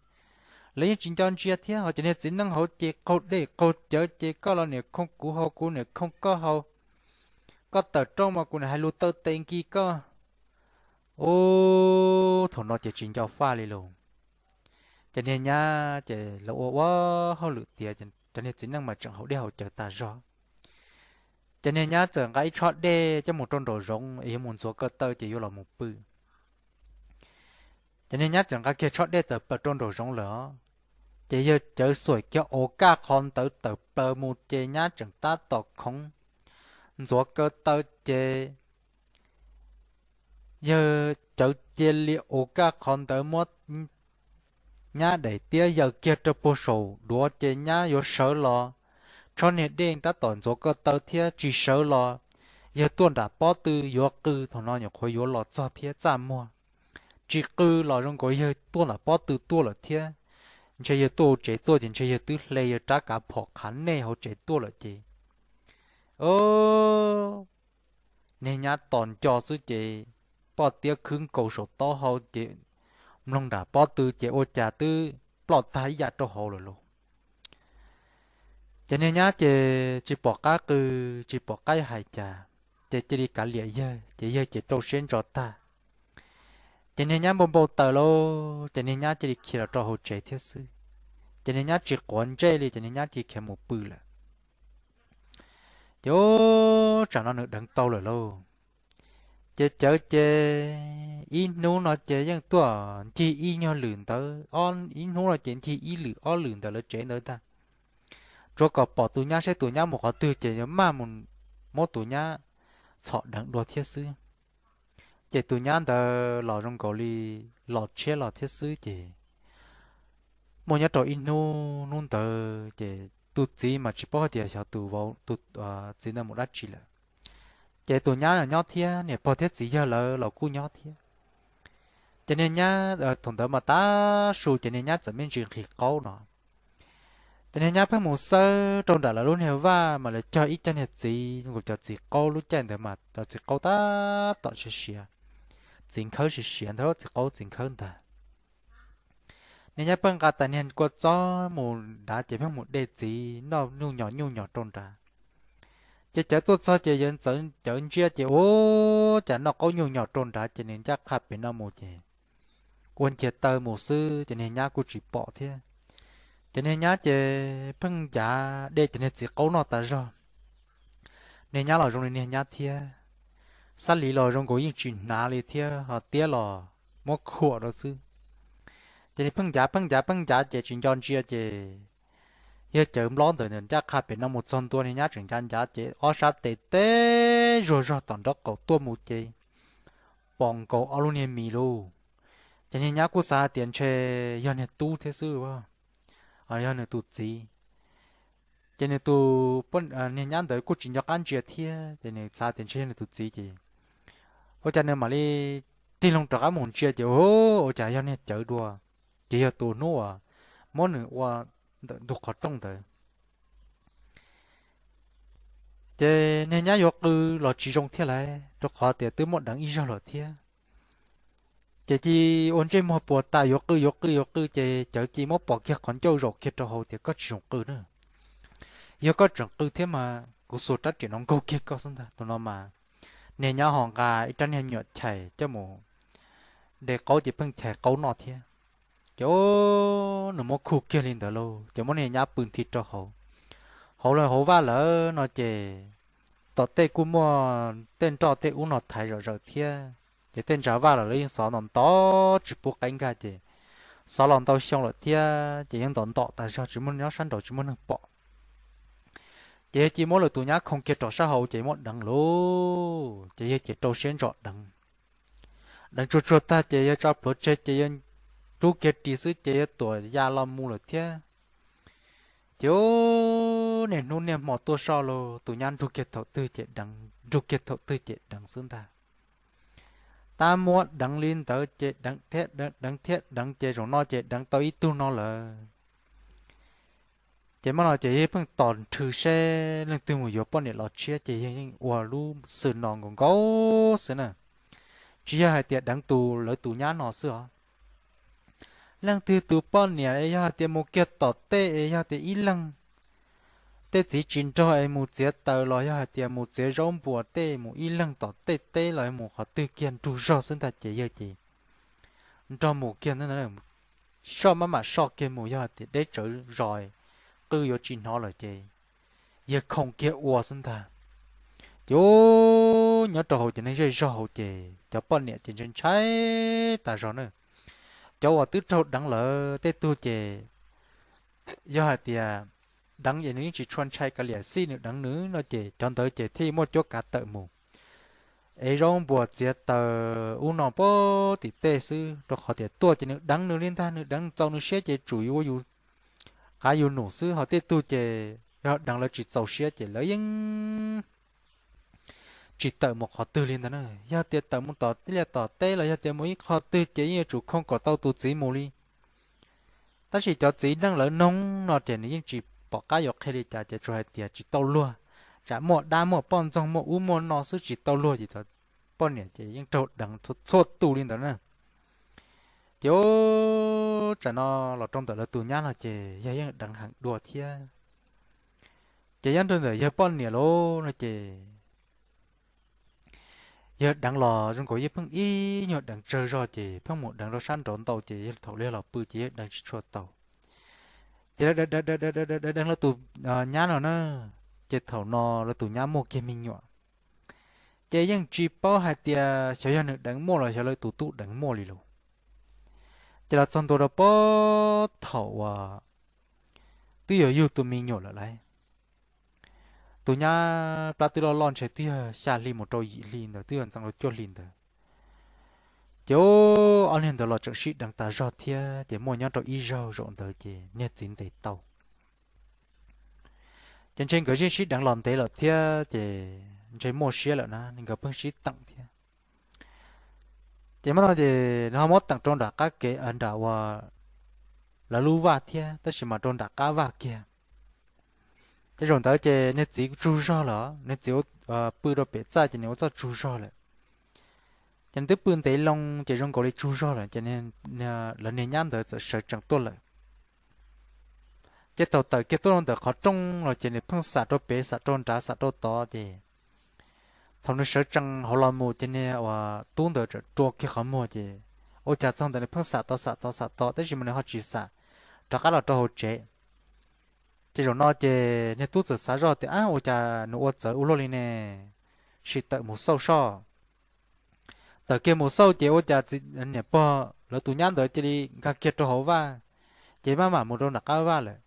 Lawv yeej tsis nco ntsia thiab ho ces niag txiv neej hauv ces qaug dej qaug cawv ces koj los niam khooj kuv hau kuv niam khooj koj hau, koj tawm rooj mas kuv niam hais lus taw tes nkis koj. U, thaum no ces tsis nco faj li lauj. Ces niag nyab ces lawv ua ua hauj lwm tiav, cov niag txiv neej mas tseem haus dej haus cawv tas zog. Ces niag nyab txawm nqa ib tshob dej coj mus rau nraum zoov es yuav mus ntxuav ko taw ces yuav los mus pw. Ces niag nyab txawm nqa kiag tshob dej tawm plaws rau nraum zoov lawm os. Ces yawg Cawv xuam kiag ua kaj qhov ntawd tawm plaws mus ces nyab tseem tab tom khoov ntxuav ko taw ces yawg Cawv cia li ua kaj qhov ntawd muab nyab daim tiab yaws kiag rau puag saum duav ces nyab yuav sawv los, tshob niag dej tab tom ntxuav ko taw thiab tsis sawv los, yawg tuaj nram pob tw yuav qw, thaum no nyuam qhuav yuav los txog thiab txaj muag. Tsis qw los zoo nkaus yawg tuaj nram pob tw tuaj lawm thiab. Ntshe yawg tuaj hauv tsev tuaj ces ntshe yawg twb hle yawg rab kav phom qhav nej hauv tsev tuaj lawm ces, o, niag nyab tos nco xwb ces poj tiab khwb nkaus saum taub hau ces mloog nram pob tw ces ua cas twb ploj tag ib yam rau hauv lawm lauj. Ces niag nyab ces tsis pom qab qw, tsis pom qab hais cas, ces cia li kav liam yawg ces yawg ces rau siab ntso tag. Ces niag nyab npau npau taws lauj ces niag nyab cia li khiav los rau hauv tsev thiab xwb. Ces niag nyab tsis quav ntsej li ces niag nyab cia li khiav mus pw lawm. Ces tsam no nws deev tau lawm lauj. Ces Cawv ces ib hnub no ces yeej tuaj ncig ib nyuag lwm ntawd, ib hnub no ces ncig ib lwm ob lwm ntawm lawv tsev ntawd ntag, tsuav kom pom tus nyab seb tus nyab mus qhov twg ces yuav maj mus muab tus nyab txhom deev dua thiab xwb. Ces tus nyab ntawd los zoo nkaus li los tshiab los thiab xwb ces muaj nyob rau ib hnub, hnub ntawd ces tus txiv mas tsis paub hais tias xyov tus vauv, tus txiv ntawd mus dab tsi lawm. Ces tus nyab nyob thiab, niam pog thiab txiv yawg lawv los kuj nyob thiab. Ces niag nyab thaum ntawd mas tav su ces niag nyab txawm me ntsis nqhis qaub no. Ces niag nyab pheej mus xawb rau nram lawv lub niag vaj mas lawv cog ib co niag txiv, nkaus cov txiv qaub lub caij ntawd mas cov txiv qaub tab tom siav siav, txiv nkhawb siav siav ntag, txiv qaub txiv nkhawb ntag. Niag nyab pheej nqa tais niag kua txob mus nrad ces pheej mus de txiv noj nyuj nyos nyuj nyos rau nrad. Ces Cawv tuaj txog ces Cawv ntsia ces ua cas noj qaub nyuj nyos rau nrad ces nws ncaj qha pem no mus ces ua ncia taw mus xwb ces niag nyab kuj tsis pom thiab. Ces niag nyab ces pheej ncav de cov niag txiv qaub noj tas zog. Niag nyab los zoo li niag nyab thiab, xab lis los zoo nkaus yeej tsis hnav li thiab ho tiab los muab khuam rau xwb. Ces nws pheej ncav pheej ncav pheej ncav ces tsis nco ntsia ces yawg Cawv nplob ntawd ncaj qha pem no mus txog ntua niag nyab tseem ncav ncav ces ob sab tes teb zuag zog tom nraub qaum tuaj mus ces pom nkaus ob lub niag mis lauj. Ces niag nyab kuj xav hais tias ntshe yog niag tub thiab xwb, yog nws tus txiv. Ces nws tus, niag nyab ntawd kuj tsis nco qab ntsia thiab ces nws xav tias ntshe yog nws tus txiv ces ua cas nws mam li tig loo rov qab mus ntsia ces ua cas yog niag Cawv dua. Ces yog tus hnub uas muab nws ua ntawm ntug qhov rooj ntawd. Ces niag nyab yuav qw los tsis zoo thiab lauj, rau qhov tias twb muaj deev ib zaug lawm thiab. Ces cia ua ntsej muag puas tas yuav qw yuav qw yuav qw, ces cawv cia muab pov kiag qhov ncauj zaum kiag rau hauv tias, koj tsis zoo qw na. Yog koj tseem qw thiab mas kuv xuas rab riam no nkaug kiag koj xwb ntag. Tus no mas niag nyab ho nqa ib rab niag nyuam chais coj mus de qaub ces pheej chais qaub noj thiab. Ces nws muab khu kiag li ntawd lauj, ces muab niag nyab pw nthi rau hauv, hauv lawm hauv vaj lawm no ces tom tej kuj muaj tej nroj tej ub no thaiv zom zaws thiab. Ces tej ntsa vaj los lawv yeej xov ntom ntov tsis pub qaib nkag, ces xov los ntau xyoo lawm thiab ces yeej ntom ntom tas zog tsis muaj nyob sab nraud tsis muaj neeg pom. Ces yawg cia muab lawv tus nyab khoo kiag rau sab hauv ces muaj deev lauj, ces yawg cia rau siab ntso deev. Deev tsuag tsuag tag ces yawg tso plhuav tseg ces yawg rub kiag ris xwb ces yawg tuam ya los mus lawm thiab. Ces niaj hnub niaj hmo tuaj soj los tus nyab nrug kiag thaum twg ces deev, nrug kiag thaum twg ces deev xwb ntag. Tab muab deev li ntawd ces deev thiab deev thiab deev ces zaum no ces deev tau ib tug no lawm. Ces mam no ces yawg pheej tos nrhw seb leej twg mus yuav poj niam los tshiab ces yawg yeej ua lub xwm no nkaus nkaus xwb na. Tsis yog hais tias deev tus lawv tus nyab no xwb os. Leej twg tus poj niam yog hais tias mus kiag tom tej es yog tias ib leeg tej txiv tsis nrog es mus txiav taws los yog hais tias mus txiav zaub npuas tej mus ib leeg tom tej teb los mus qhov twg kiag nrug zog xwb ntag ces yawg ces nrog mus kiag ntag. Soj maj mam soj kiag mus, yog hais tias deb tsawv zos qw yuav tsis hnov lawm ces yawg khoo kiag ua xwb ntag. Ces nyob rau hauv ces neeg zej zog hauv ces cov poj niam ces ntshai ntshai tas zog na. Cov uas twb raug deev lawm tej tug ces yog hais tias deev ces nws yeej tsis tshua ntshai kav liam xij nws deev nws no ces cov ntawd ces thiaj muaj cuab kav tawm mus ev zaub npuas txiav taws ub no pab tim tej xwb, rau qhov tias tuaj ces nws deev nws li ntag, nws deev txaus nws siab ces tsum yuav ua yus qav yus num xwb. Ho tej tug ces yog deev lawv tsis txaus siab ces lawv yeej tsis tawm mus qhov twg li ntag na. Yog tias tawm mus tom teb liaj tom teb los yog tias mus ib qho twg ces yeej yuav tsum khoo kom tau tus txiv mus li. Tab sis cov txiv neej lawv noog no ces nws yeej tsis pom qab yuav qhia li cas ces tsuas hais tias tsis tau luag, tsam muaj dab muaj poj ntxoog muaj ub muaj no xwb tsis tau luag ces cov poj niam ces yeej raug deev txhua tus li ntawd na. Ces tsam no los rau ntawm lawv tus nyab no ces yog yeej deev heev dua thiab. Ces nyob rau ntawm yawg poj niam lauj no ces yawg deev los zoo nkaus yeej pheej ib nyuag deev tsawg zog ces pheej mus deev rau sab nraud ntau ces yawg thaum li los pw ces yawg deev tsis tshua tau. Ces deev lawv tus nyab no na, ces thaum no lawv tus nyab muaj kiag me nyuam. Ces yeej tsis paub hais tias xyov yog nws deev muaj los xyov lawv tus tub deev muaj li lauj. Ces los txog ntua rau puag thaum uas twb yuav yug tus me nyuam lawm lauj. Tus nyab plab twb loj loj ntshe twb yog xya hli mus rau yim hli ntawd, twb yog ntxeev rau cuaj hli ntawd. Ces ob niag ntawd los tseem sib deev tas zog thiab ces muaj nyob rau ib zaug zaum ntawd ces niag txiv ntes tau. Ces ntshe nkawd yeej sib deev los ntev lawm thiab ces ntshe muaj siab lawm na nkawd pheej sib teem thiab. Ces mam no ces nws ho muab teem rau nram qab kev nram uas lawv lub vaj thiab tab sis mas rau nram qab vaj kiag. Ces zaum ntawd ces niag txiv tsug zog lawm, niag txiv pw rau pem txaj ces nws ua txoj tsug zog lawm. Ces nws twb pw ntev loo ces zoo nkaus li tsug zog lawm ces lawv niag nyab ntawd txawm sawv tsees tuaj lawm. Ces thaum tawm kiag tuaj rau ntawm qhov rooj los ces nws pheej xam rau pem xam rau nrad xam rau tod ces thaum nws sawv tsees hauv los mus ces niag uas tub ntawd txawm rua kiag qhov muag ces ua cas txog ntawd nws pheej xam tod xam tod xam tod tab sis mas nws ho tsis xam rov qab los rau hauv tsev. Ces zaum no ces niag tub txawm xav zoj tias ab ua cas nws ua txawv ua luaj li ne, sim tawm mus xauj soj. Tawm kiag mus xauj ces ua cas niam pog lawv tus nyab ntawd cia li nkag kiag rau hauv vaj, ces maj mam mus rau nram qab vaj lawm.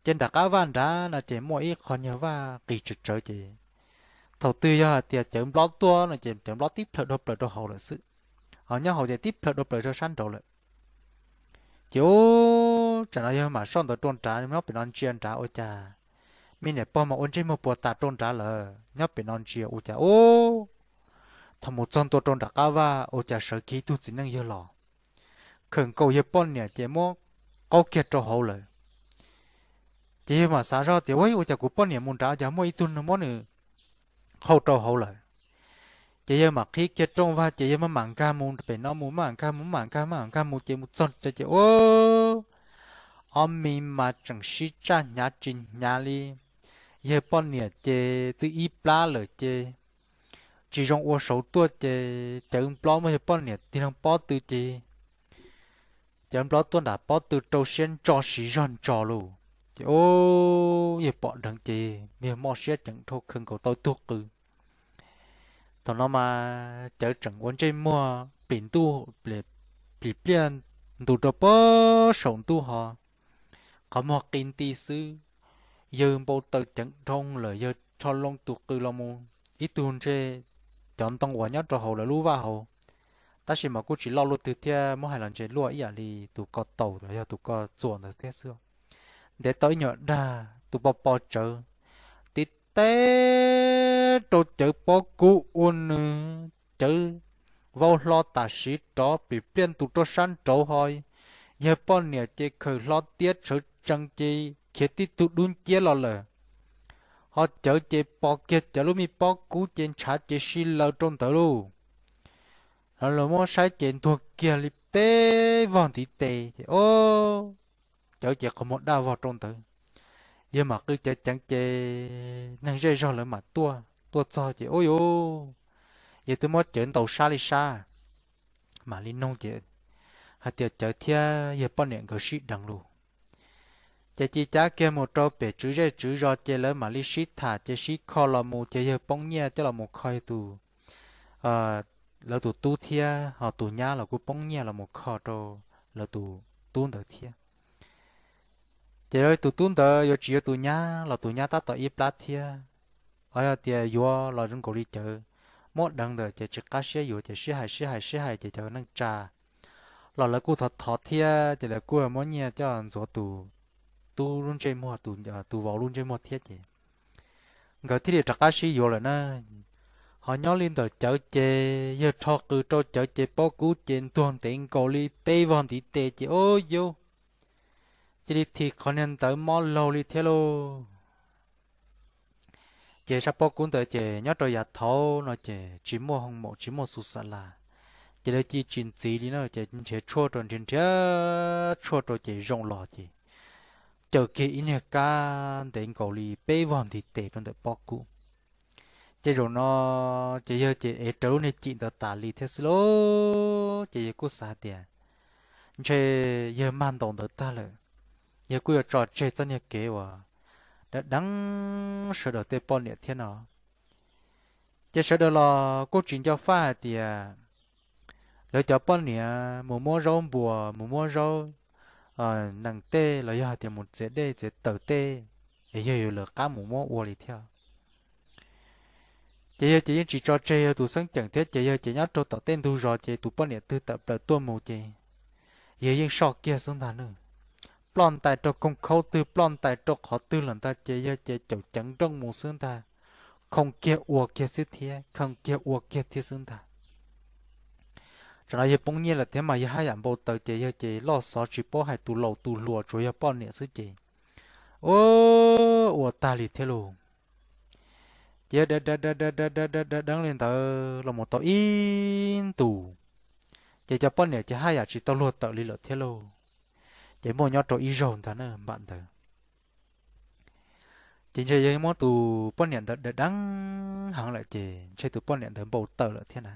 Ces nram qab vaj nrad no ces muaj ib qho nyuag vaj qis tsawv tsawv ces thaum twg yog hais tias cawv nplob tuaj no ces cawv nplob tib plhaw dhau plaws rau hauv lawm xwb, ho nyob hauv ces tib plhaw dhau plaws rau sab nraud lawm. Ces ub, tsam no yawg mam soj ntawd rau nrad nyob pem no ntsia nrad ua cas me niam pog mas ua ntsej muag puas tas rau nrad lawm, nyob pem no ntsia ua cas ub, thaum mus txog ntua rau nram qab vaj ua cas sawv kiag ib tug txiv neej yawg los khawm nkaus yawg poj niam ces muab qaub kiag rau hauv lawm. Ces yawg mam xav zoj tias, Ua, ua cas kuv poj niam mus nrad cas muaj ib tug neeg muab nws qhau rau hauv lawm? Ces yawg mam qhib kiag rooj vag ces yawg maj mam nkag mus pem no mus, maj mam nkag mus, maj mam nkag, maj mam nkag mus ces mus txog ces, ua, ob me mas tseem sib tsaj hnyav tsis hnyav li. Yawg poj niam ces twb ib plab lawm ces tsis zoo ua saud tuaj ces cawv nplob muab yawg poj niam tig loo pob tw ces cawv nplob tuaj nram pob tw rau siab ntso siv zog ntso lawm. Ces, ua, yawg pom dheev ces yawg mob siab ceev dhau khaws nkaus tau ib tug qws. Thaum no mas cawv tseem ua ntsej muag plim ntuj, plim pliaj ntus rau pem saum ntuj ho qhov muag qi nti xwb. Yawg npau taws ceev dhau lawm, yawg rho loo tus qws los mus ib tug ntse cov ntoo uas nyob rau hauv lawv lub vaj hauv, tab sis mas kuj tsis loj luaj twg thiab, muab hais los ntse luaj ib yam li tus ko taus los yog tus ko txuas ntawd thiab xwb. Ntev tau ib nyuag dag tus po po tsawv tib teb rau cawv pob kub ua nws cawv vau hlo tam sim rov plim pliaj ntus rau sab nraud ho yawg poj niam ces khaws hlo tiab tshawv tsees ces khiav tib tug dub nciab los lawm. Ho cawv ces pos kiag cawv lub me pob kub ces ntshav ces si laws rau ntawd lauj. Los muab saib ces ntuag kiag li peb vog ntiv tes ces, o, cawv ces qhov muag daj vog rau ntawd. Yawg mam qw cawv ceev ces neeg zej zog lawv mam tuaj, tuaj txog ces, u, yawg twb muab cawv ntaus sab li sab, mam li nug ces hais tias cawv thiab yawg poj niam nkawd sib deev lawm. Ces ci cab kiag mus rau pem tswv zej tswv zos ces lawv mam li sib tham ces sib kho los mus ces yawg poob nyiaj coj los mus kho yawg tus, lawv tus tub thiab ho tus nyab los kuj poob nyiaj los mus kho rau lawv tus tub ntawd thiab. Ces tus tub ntawd yuav tsis yuav tus nyab los tus nyab tab tom ib plab thiab. Ho yog tias yuav los zoo nkaus li cawv muab deev ntawd ces tsis qab siab yuav ces sib hais sib hais sib hais ces cov neej tsa los lawv kuj thov thov thiab ces lawv kuj muab nyiaj coj ntxuav tus tub lub ntsej muag, tus vauv lub ntsej muag thiab ces nkawd thiaj li rov qab sib yuav lawm na. Ho nyob li ntawm cawv ces yawg rho qws rau cawv ces pob kub ces ntuag ntev nkaus li peb vog ntiv tes ces, o, yawg cia li thim qhov niag ntawd mob laug li thiab lauj. Ces sab pob kub ntawd ces nyob rau yav thaud no ces tsis muaj hoo maum tsis muaj xus xa las, ces lawv cia tsis ntxiv li no ces nrhiav tshuaj rau, nrhiav nrhiav tshuaj rau ces zoo los ces caws kiag ib niag kab ntev nkaus li peb vog ntiv tes rau ntawm pob kub. Ces zaum no ces yawg ces ev raws lub niag cim ntawd tas li thiab xwb lauj. Ces yawg kuj xav hais tias ntshe yawg mag ntaus ntawd tag lawm, yawg kuj yuav tso tseg txoj niag kev uas deev deev sawv daws tej poj niam thiab no. Ces sawv daws los kuj tsis nco faj hais tias lawv cov poj niam mus muab zaub npuas, mus muab zaub nees tej los yog hais tias mus txiav dej txiav taws tej, es yawg yuav lawv qab mus muab ua li thiab. Ces yawg ces yeej tsis tso tseg yawg tus xeeb ceem thiab ces yawg ces nyob rau tom tej ntug zos ces tus poj niam twg tawm plaws tuaj mus ces yawg yeej soj kiag xwb ntag ne. Ploj ntais rau koog khaub twg, ploj ntais rau qhov twg lawm ntag ces yawg ces caum ceev nrooj mus xwb ntag, khoo kiag ua kiag xwb thiab, khoo kiag ua kiag thiab xwb ntag. Tsam no yawg poob nyiaj lawm thiab mas yawg haj yam npau taws ces yawg ces loj xov tsis paub hais tus laus tus hluas, tsuas yog poj niam xwb ces, u, ua tag li thiab lauj. Ces yawg deev deev li ntawd los mus tau ib ntus, ces cov poj niam ces haj yam tsis tau luag tawm li lawm thiab lauj. Ces muaj nyob rau ib zaug ntag na npam ntawd, ces ntshe yawg muab tus poj niam ntawd deev deev heev lawm ces ntshe tus poj niam ntawd npau taws lawm thiab na.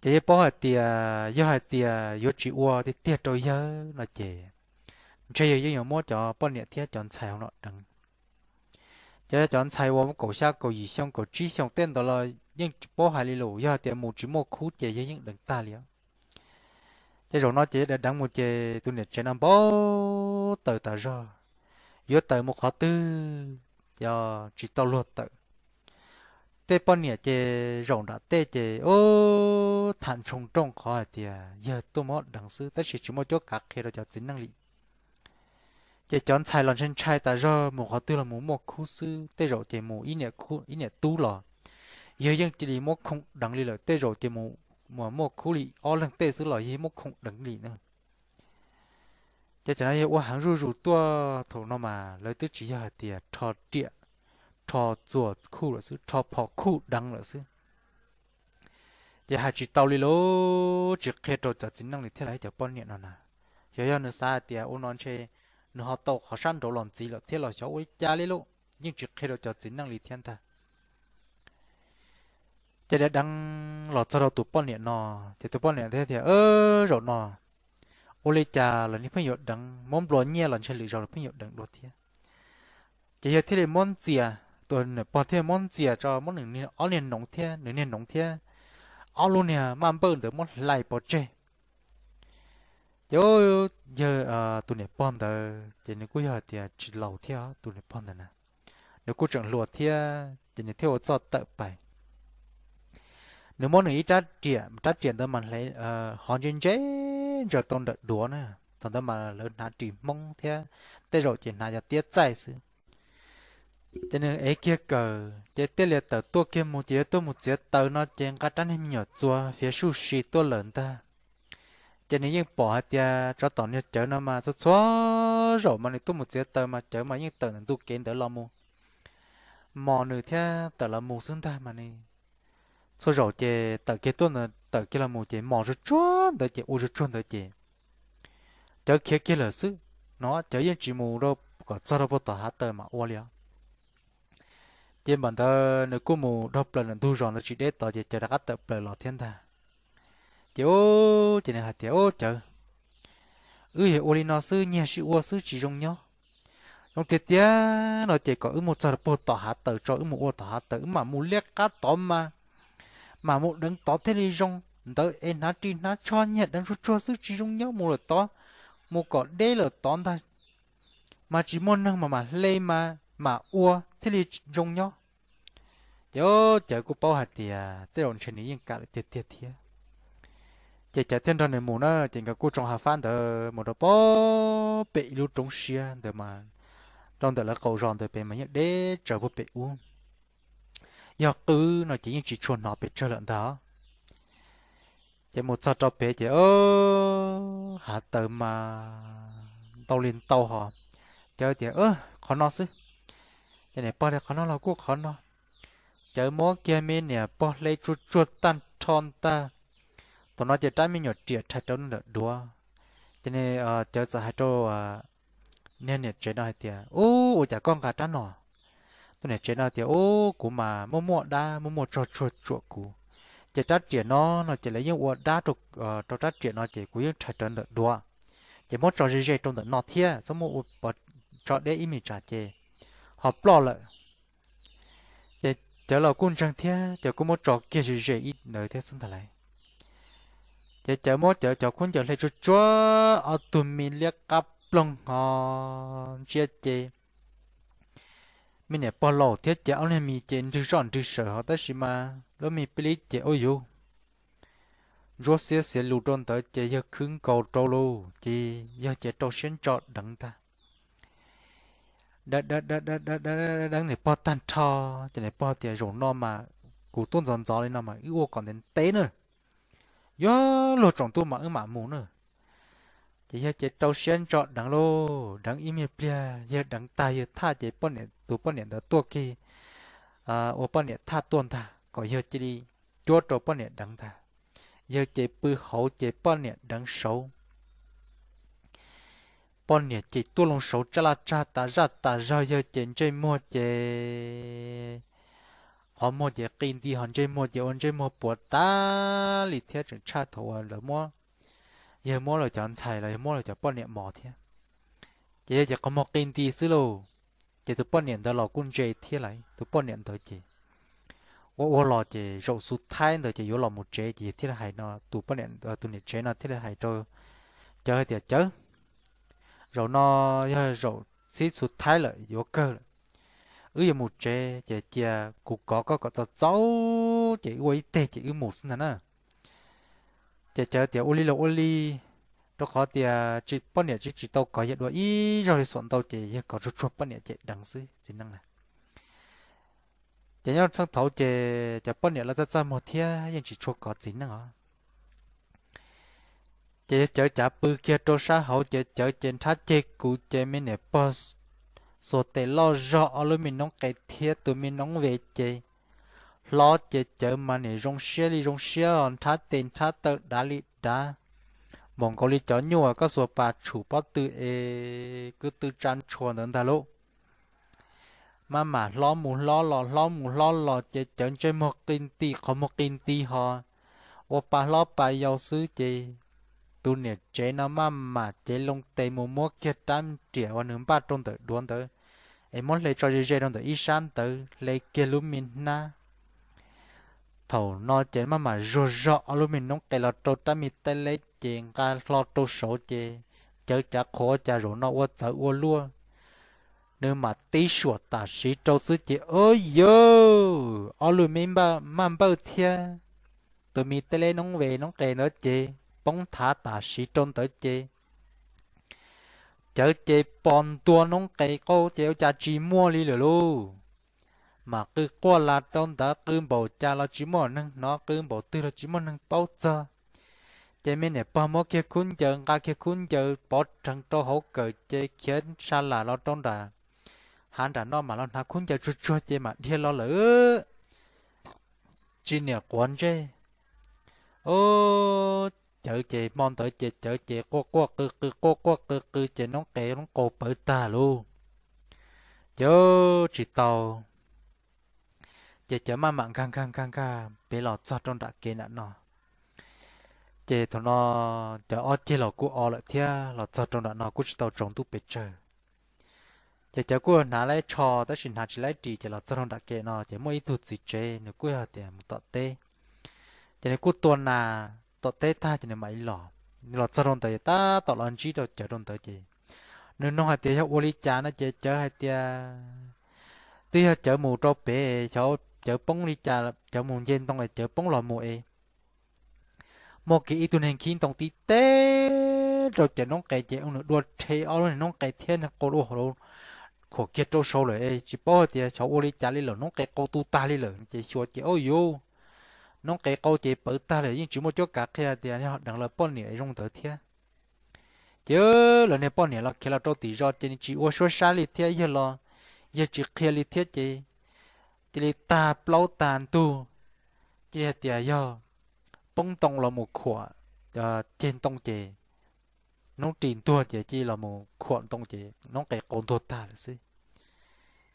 Ces yawg paub hais tias yog hais tias yuav tsis ua tiag tiag rau yawg no ces ntshe yawg yeej yuav muab cov poj niam thiab cov ntxhais hauv no deev. Ces cov ntxhais uas kaum xya kaum yim xyoo kaum tsib xyoos tej ntawd los yeej tsis paub hais li lawm, yog hais tias mus tsis muaj khub ces yawg yeej deev tag li. Ces zaum no ces yawg deev deev mus ces tus niam tsev no npau taws tas zog, yuav tawm mus qhov twg yog tsis tau luag tawm. Tej poj niam ces zaum nram tej ces ub tham ntshoo nrooj qhov hais tias yawg tuaj muab deev xwb tab sis tsis muaj cuab kav qhia rau cov txiv neej li. Ces cov ntxhais los ntshai ntshai tas zog, mus qhov twg los mus muaj khub xwb, tej zaum ces mus ib niam tub los yawg yeej cia li muab khoo deev li lawm, tej zaum ces mus muaj khub li ob leeg tej xwb los yawg muab khoo deev li na. Ces tam no yog ua heev zuj zus tuaj thaum no mas lawv twb tsis yog hais tias rho riam, rho txuas khuj lawm xwb, rho phom khuj deev lawm xwb. Ces hais tsis tau li lauj, tsis qhia rau cov txiv neej li thiab los cov poj niam no na. Xyov yog nws xav hais tias ua no ntshe nws ho tau qhov sab nraud los ntxiv lawm thiab los xyov ua li cas li lauj, yeej tsis qhia rau cov txiv neej li thiab ntag. Ces deev deev los txog rau tus poj niam no, ces tus poj niam thiaj tias, Zaum no ua li cas los nws pheej yuav deev, muab nplua nyiaj los ntshe lwm zaus los pheej yuav deev dua thiab. Ces yawg thiaj li muab ntxias, tus niam pog thiaj muab ntxias tso, muab nws ob niag noov thiab, nws niag noov thiab, ob lub niag maj npawj ntawd muab hlais pov tseg. Ces yawg, tus niam pog ntawd ces nws kuj yog hais tias tsis laus thiab, tus niam pog ntawd na, nws kuj tseem hluas thiab ces nws thiaj ua txoj tawm pais. Nws muab nws ib rab riam, rab riam ntawd mas hov ntse ntse ntsaws tau ntawm duav na. Thaum ntawd mas lawv hnav ris Hmoob thiab, tej zaum ces hnav yog tiab txaij xwb. Ces nws ev kiag kawm ces thiaj li tawm tuaj kiag mus, ces yuav tuaj mus txiav taws no ces nqa rab niag me nyuam txuas fiav suj si tuaj lawm ntag. Ces nws yeej pom hais tias tsov tom niag cawv no mas txhua txhua zaum mas nws tuaj mus txiav taws mas cawv mas yeej tawm ntawm ntu kev ntawd los mus, mos nws thiab tawm los mus xwb ntag mas ne. Txhua zaum ces tawm kiag tuaj, tawm kiag los mus ces mos tsuag tsuag ntawd ces ua tsuag tsuag ntawd ces cawv khiav kiag lawm xwb no, cawv yeej tsis mus kom txog rau puag tom hav taws mas ua li os. Ces npam ntawd nws kuj mus dhau plaws ntawm ntug zos ntawd tsis deb tod ces cawv rov qab tawm plaws los thiab ntag. Ces, ces nws hais tias, Ub cawv, wb yog ua li no xwb nyiag sib ua xwb tsis zoo nyob. Zoo tiag tiag no ces kom wb mus txog rau puag tom hav taws tso, wb mus ua tom hav taws, wb mam mus liab qab tod mas, mam mus deev tod thiaj li zoo. Ntawd es hnav ris hnav tsho nyiag deev tsuag tsuag xwb tsis zoo nyob, mus lawm tod, mus kom deb lawm tod ntag, mas tsis muaj neeg mas mam hle mas mam ua thiaj li zoo nyob. Ces cawv kuj paub hais tias tej zaum ntshe nws yeej kam lawm tiag tiag thiab. Ces cawv thiaj nrog nws mus na, ces nkawd kuj tsoo hav fab ntawd mus rau pem ib lub roob siab ntawd mas, rau ntawm lawv qaum zos ntawd pem mas yeej deb tsawv puag pem ub. Yog qw no ces yeej tsis tshua hnov pes tsawg lawm ntag. Ces mus txog rau pem ces hav taws mas ntau li ntau hos. Cawv tias, Qhov no xwb. Ces niam pog tias, Qhov no los kuj qhov no. Cawv muab kiag me niam pog hle tsuag tsuag tag nrho ntag. Thaum no ces rab me nyuam riam rhais rau ntawm duav. Ces cawv txawm hais rau niag niam tsev no hais tias, Ub, ua cas koj nqa rab no? Tus niam tsev no tias, Ub, kuv mas muaj muaj dab muaj muaj tsog tsuag tsuam kuv, ces rab riam no, no ces lawv yeej ua dab rau rab riam no ces kuv yeej rhais rawv ntawm duav, ces muab tso ze ze rau ntawm no thiab, txhob muab ua pov tso deb ib me tsam ces ho ploj lawm. Ces cawv los kuj ntseeg thiab, cawv kuj muab tso kiag ze ze ib ntawd thiab xwb ntag lauj. Ces cawv muab cawv cov khaub ncaws hle tsuag tsuag ob tug me liab qab ploog ho ntsia ces me niam pog laus thiab ces ob niag mis ces nrwg zoj nrwg sawm hos, tab sis mas lub me pib lib ces ua yuv ntsuab xiab xiav lus rau ntawd ces yawg khwb nkaus rau lawm ces yawg ces rau siab ntso deev ntag. Deev niam pog tag nrho, ces niam pog tias, Zaum no mas kuv tuaj ntxov ntxov li no mas wb ua kom ntev ntev na, yuav luag tsoom tuaj mas wb mam mus na. Ces yawg ces rau siab ntso deev lauj, deev ib me pliag yawg deev tag yawg thaj ces poj niam, tus poj niam ntawd tuaj kiag ua poj niam thaj tuaj ntag kom yawg cia li cuab rau poj niam deev ntag. Yawg ces pw hauv ces poj niam deev saud. Poj niam ces tuaj loo saud tsaj laj tsaj tas zaj tas zog, yawg ces ntsej muag ces qhov muag ces qi nti hos ntsej muag ces ua ntsej muag puas tas li thiab tseem tshaj thaum uas lawv muab, yawg muab lawv cov ntxhais los yog muab lawv cov poj niam mos thiab. Ces yawg ces qhov muag qi nti xwb lauj. Ces tus poj niam ntawd los kuj ntse thiab lawm, tus poj niam ntawd ces ua ua los ces zaum xu thaib ntawd ces yuav los mus tsev ces yawg thiaj li hais no, tus poj niam, tus niam tsev no thiaj li hais rau cawv hais tias, Cawv, zaum no yog zaum txhib xu thaib lawm yuav kawg lawm, wb yuav mus tsev ces cia kuv kov koj kom txaus txaus ces wb ua ib teg ces wb mus xwb ntag na. Ces cawv tias, Ua li los ua li, rau qhov tias poj niam tsis, tsis tau kov yawg dua ib zaug li, xuam ntau ces yawg kov tsuag tsuag poj niam ces deev xwb txiv neej na. Ces nyob txheej thaud ces cov poj niam lawv txaj txaj muag thiab yeej tsis tshua kov txiv neej os. Ces yawg Cawv cav pw kiag rau sab hauv ces Cawv ces nrhab ceg kuv ces me niam pog xuas tes loj zog ob lub me noob qes thiab tus me noob ve ces hlob ces Cawv mas niam zoo siab li zoo siab os, nrhab tes nrhab taw dav li dav, npaum nkaus li cov nyuj uas koj xuas pas tshum pob tw es kwv tw tsa ntshua ntawd ntag lauj. Maj mam hlob mus hlob los hlob mus hlob los ces Cawv ntsej muag qi nti qhov muag qi nti ho ua pa hlob pa yau xwb ces tus niam tsev no maj mam cev loo tes mus muab kiag rab riam uas nws npaj rau ntawm duav ntawd es muab hle tso ze ze rau ntawm ib sab ntawd, hle kiag lub me hnab. Thaum no ces maj mam zuag zog ob lub me noob qes los rau rab me taib leb ces nqa hlo rau saud ces Cawv cav qhuas ua cas zaum no ua txawv ua luaj. Nws mam tib suam tam sim rau xwb ces ua yawg ob lub me maj npawj thiab tus me taib leb noob ve noob qes ntawd ces poob thav tam sim rau ntawd ces Cawv ces pos ntua noob qes qau ces ua cas tsis muaj li lawm lauj. Mas qw quaj las rau ntawd, qw npaum cas los tsis muaj neeg hnov, qw npaum twg los tsis muaj neeg paub txog. Ces me niam pog muab kiag khub ncaws, nqa kiag khub ncaws pov rhees rau hauv kawm ces khiav sa lam los rau nram hav nram no mam los hnav khub ncaws tsuag tsuag ces mam dhia los lawm. Tsis niam quav ntsej. Ub, Cawv ces hmo ntawd ces Cawv ces quaj quaj qw qw quaj quaj qw qw ces noob qes noob qau pawv tag lauj. Ces tsis tau, ces Cawv maj mam nkag nkag nkag nkag pem los txog rau nram kev nram no. Ces thaum no Cawv ob ceg los kuj o lawm thiab los txog rau nram no kuj tsis tau tsaus ntuj pes tsawg. Ces Cawv kuj hnav laib tsho tab sis hnav tsis laib ris ces los txog rau nram kev no ces muaj ib tug txiv tsev nws kuj yog tias mus tom teb. Ces nws kuj tua nas tom teb tag ces nws mam li los. Nws los txog rau ntawd tab tom los ntsib rau Cawv rau ntawd ces nws nug hais tias yog ua li cas no ces Cawv hais tias twb yog Cawv mus rau pem, Cawv poob li cas Cawv mus nce ntoo es Cawv poob los mus es muaj kiag ib tug neeg khib ntoo tib teb rau Cawv noob qes ces nws dua rhe ob lub niag noob qes thiab nws qau ua hauv khuam kiag rau saud lawm es tsis paub hais tias xyov ua li cas li lawm, noob qes qau tu tag li lawm ces xyuas ces ua yuv, noob qes qau ces pawv tag lawm, yeej tsis muaj cuab kav qhia tias yog deev lawv poj niam zoo ntawd thiab. Ces lawv niag poj niam los khiav los rau tim zos ces nws tsis ua suab sab li thiab, yawg los yawg tsis qhia li thiab ces cia li tag plaub tag ntug, cia li hais tias yog poob ntoo los mus khuam ceg ntoo ces noob ris ntuag ces cia li los mus khuam ntoo ces noob qes qau ntuag tag lawm xwb.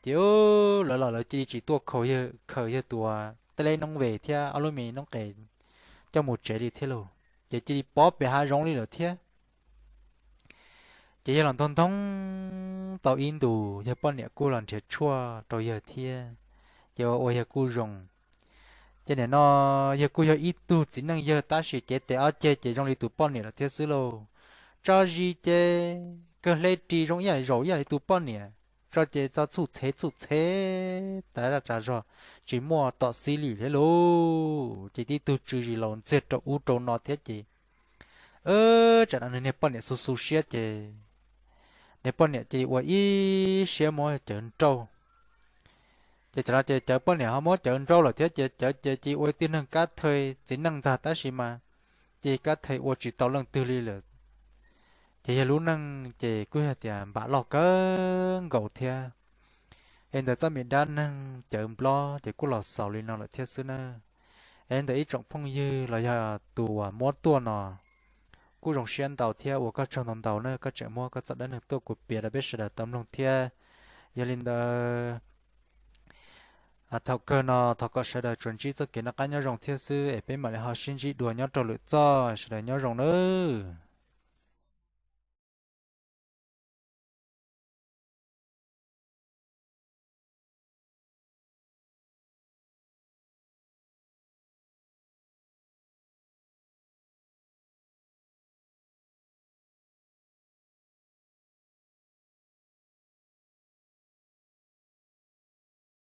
Ces lawv los lawv cia li tsis tuaj khaws yawg tus teb leb noob ve thiab ob lub me noob qes coj mus tsev li thiab lauj, ces cia li pov pem hav zoov li lawm thiab. Ces yawg los ntog ntog tau ib ntus, yawg poj niam kuj los nrhiav tshuaj rau yawg thiab, ces ua ua yawg kuj zoo. Ces nim no yawg kuj yog ib tug txiv neej yawg tab sis cev tes ob ceg ces zoo li tus poj niam lawm thiab xwb lauj. Tso zis ces kawg hle ris zoo ib yam zaum ib yam li tus poj niam, tso ces txo txhuj txhev txhuj txhev tas zaj tsav zog, tsis muaj tom xib lwm thiab lauj. Ces tib tug tsw zis laus ntxiag rau ub rau no thiab ces tsam no nws niag poj niam xu xu siab ces niag poj niam cia li ua ib siab muab Cawv nrauj. Ces tsam no ces Cawv poj niam ho muab Cawv nrauj lawm thiab ces Cawv ces cia li ua ib tug neeg kab thawj txiv neej ntag tab sis mas cia li kab thawj ua tsis tau leej twg li lawm. Ces yog lub neej ces kuj yog tias npam loj kawg nkaus thiab. Es ntawm txoj me dab neeg Cawv Nplob ces kuj los xaus li no lawm thiab xwb na. Es ntawm ib tsoom phooj ywg los yog tus uas muab tuaj no kuj zoo siab ntau thiab ua koj tsaug ntau ntau na, koj tseem muab koj txoj dab neeg tuaj kuv piav rau peb sawv daws tau mloog thiab. Yog li ntawd, thaum kawg no thov kom sawv daws tsuas ntsib txoj kev noj qab nyob zoo thiab xwb es peb mam li ho sib ntsib dua nyob rau lwm txoj, sawv daws nyob zoo nawb.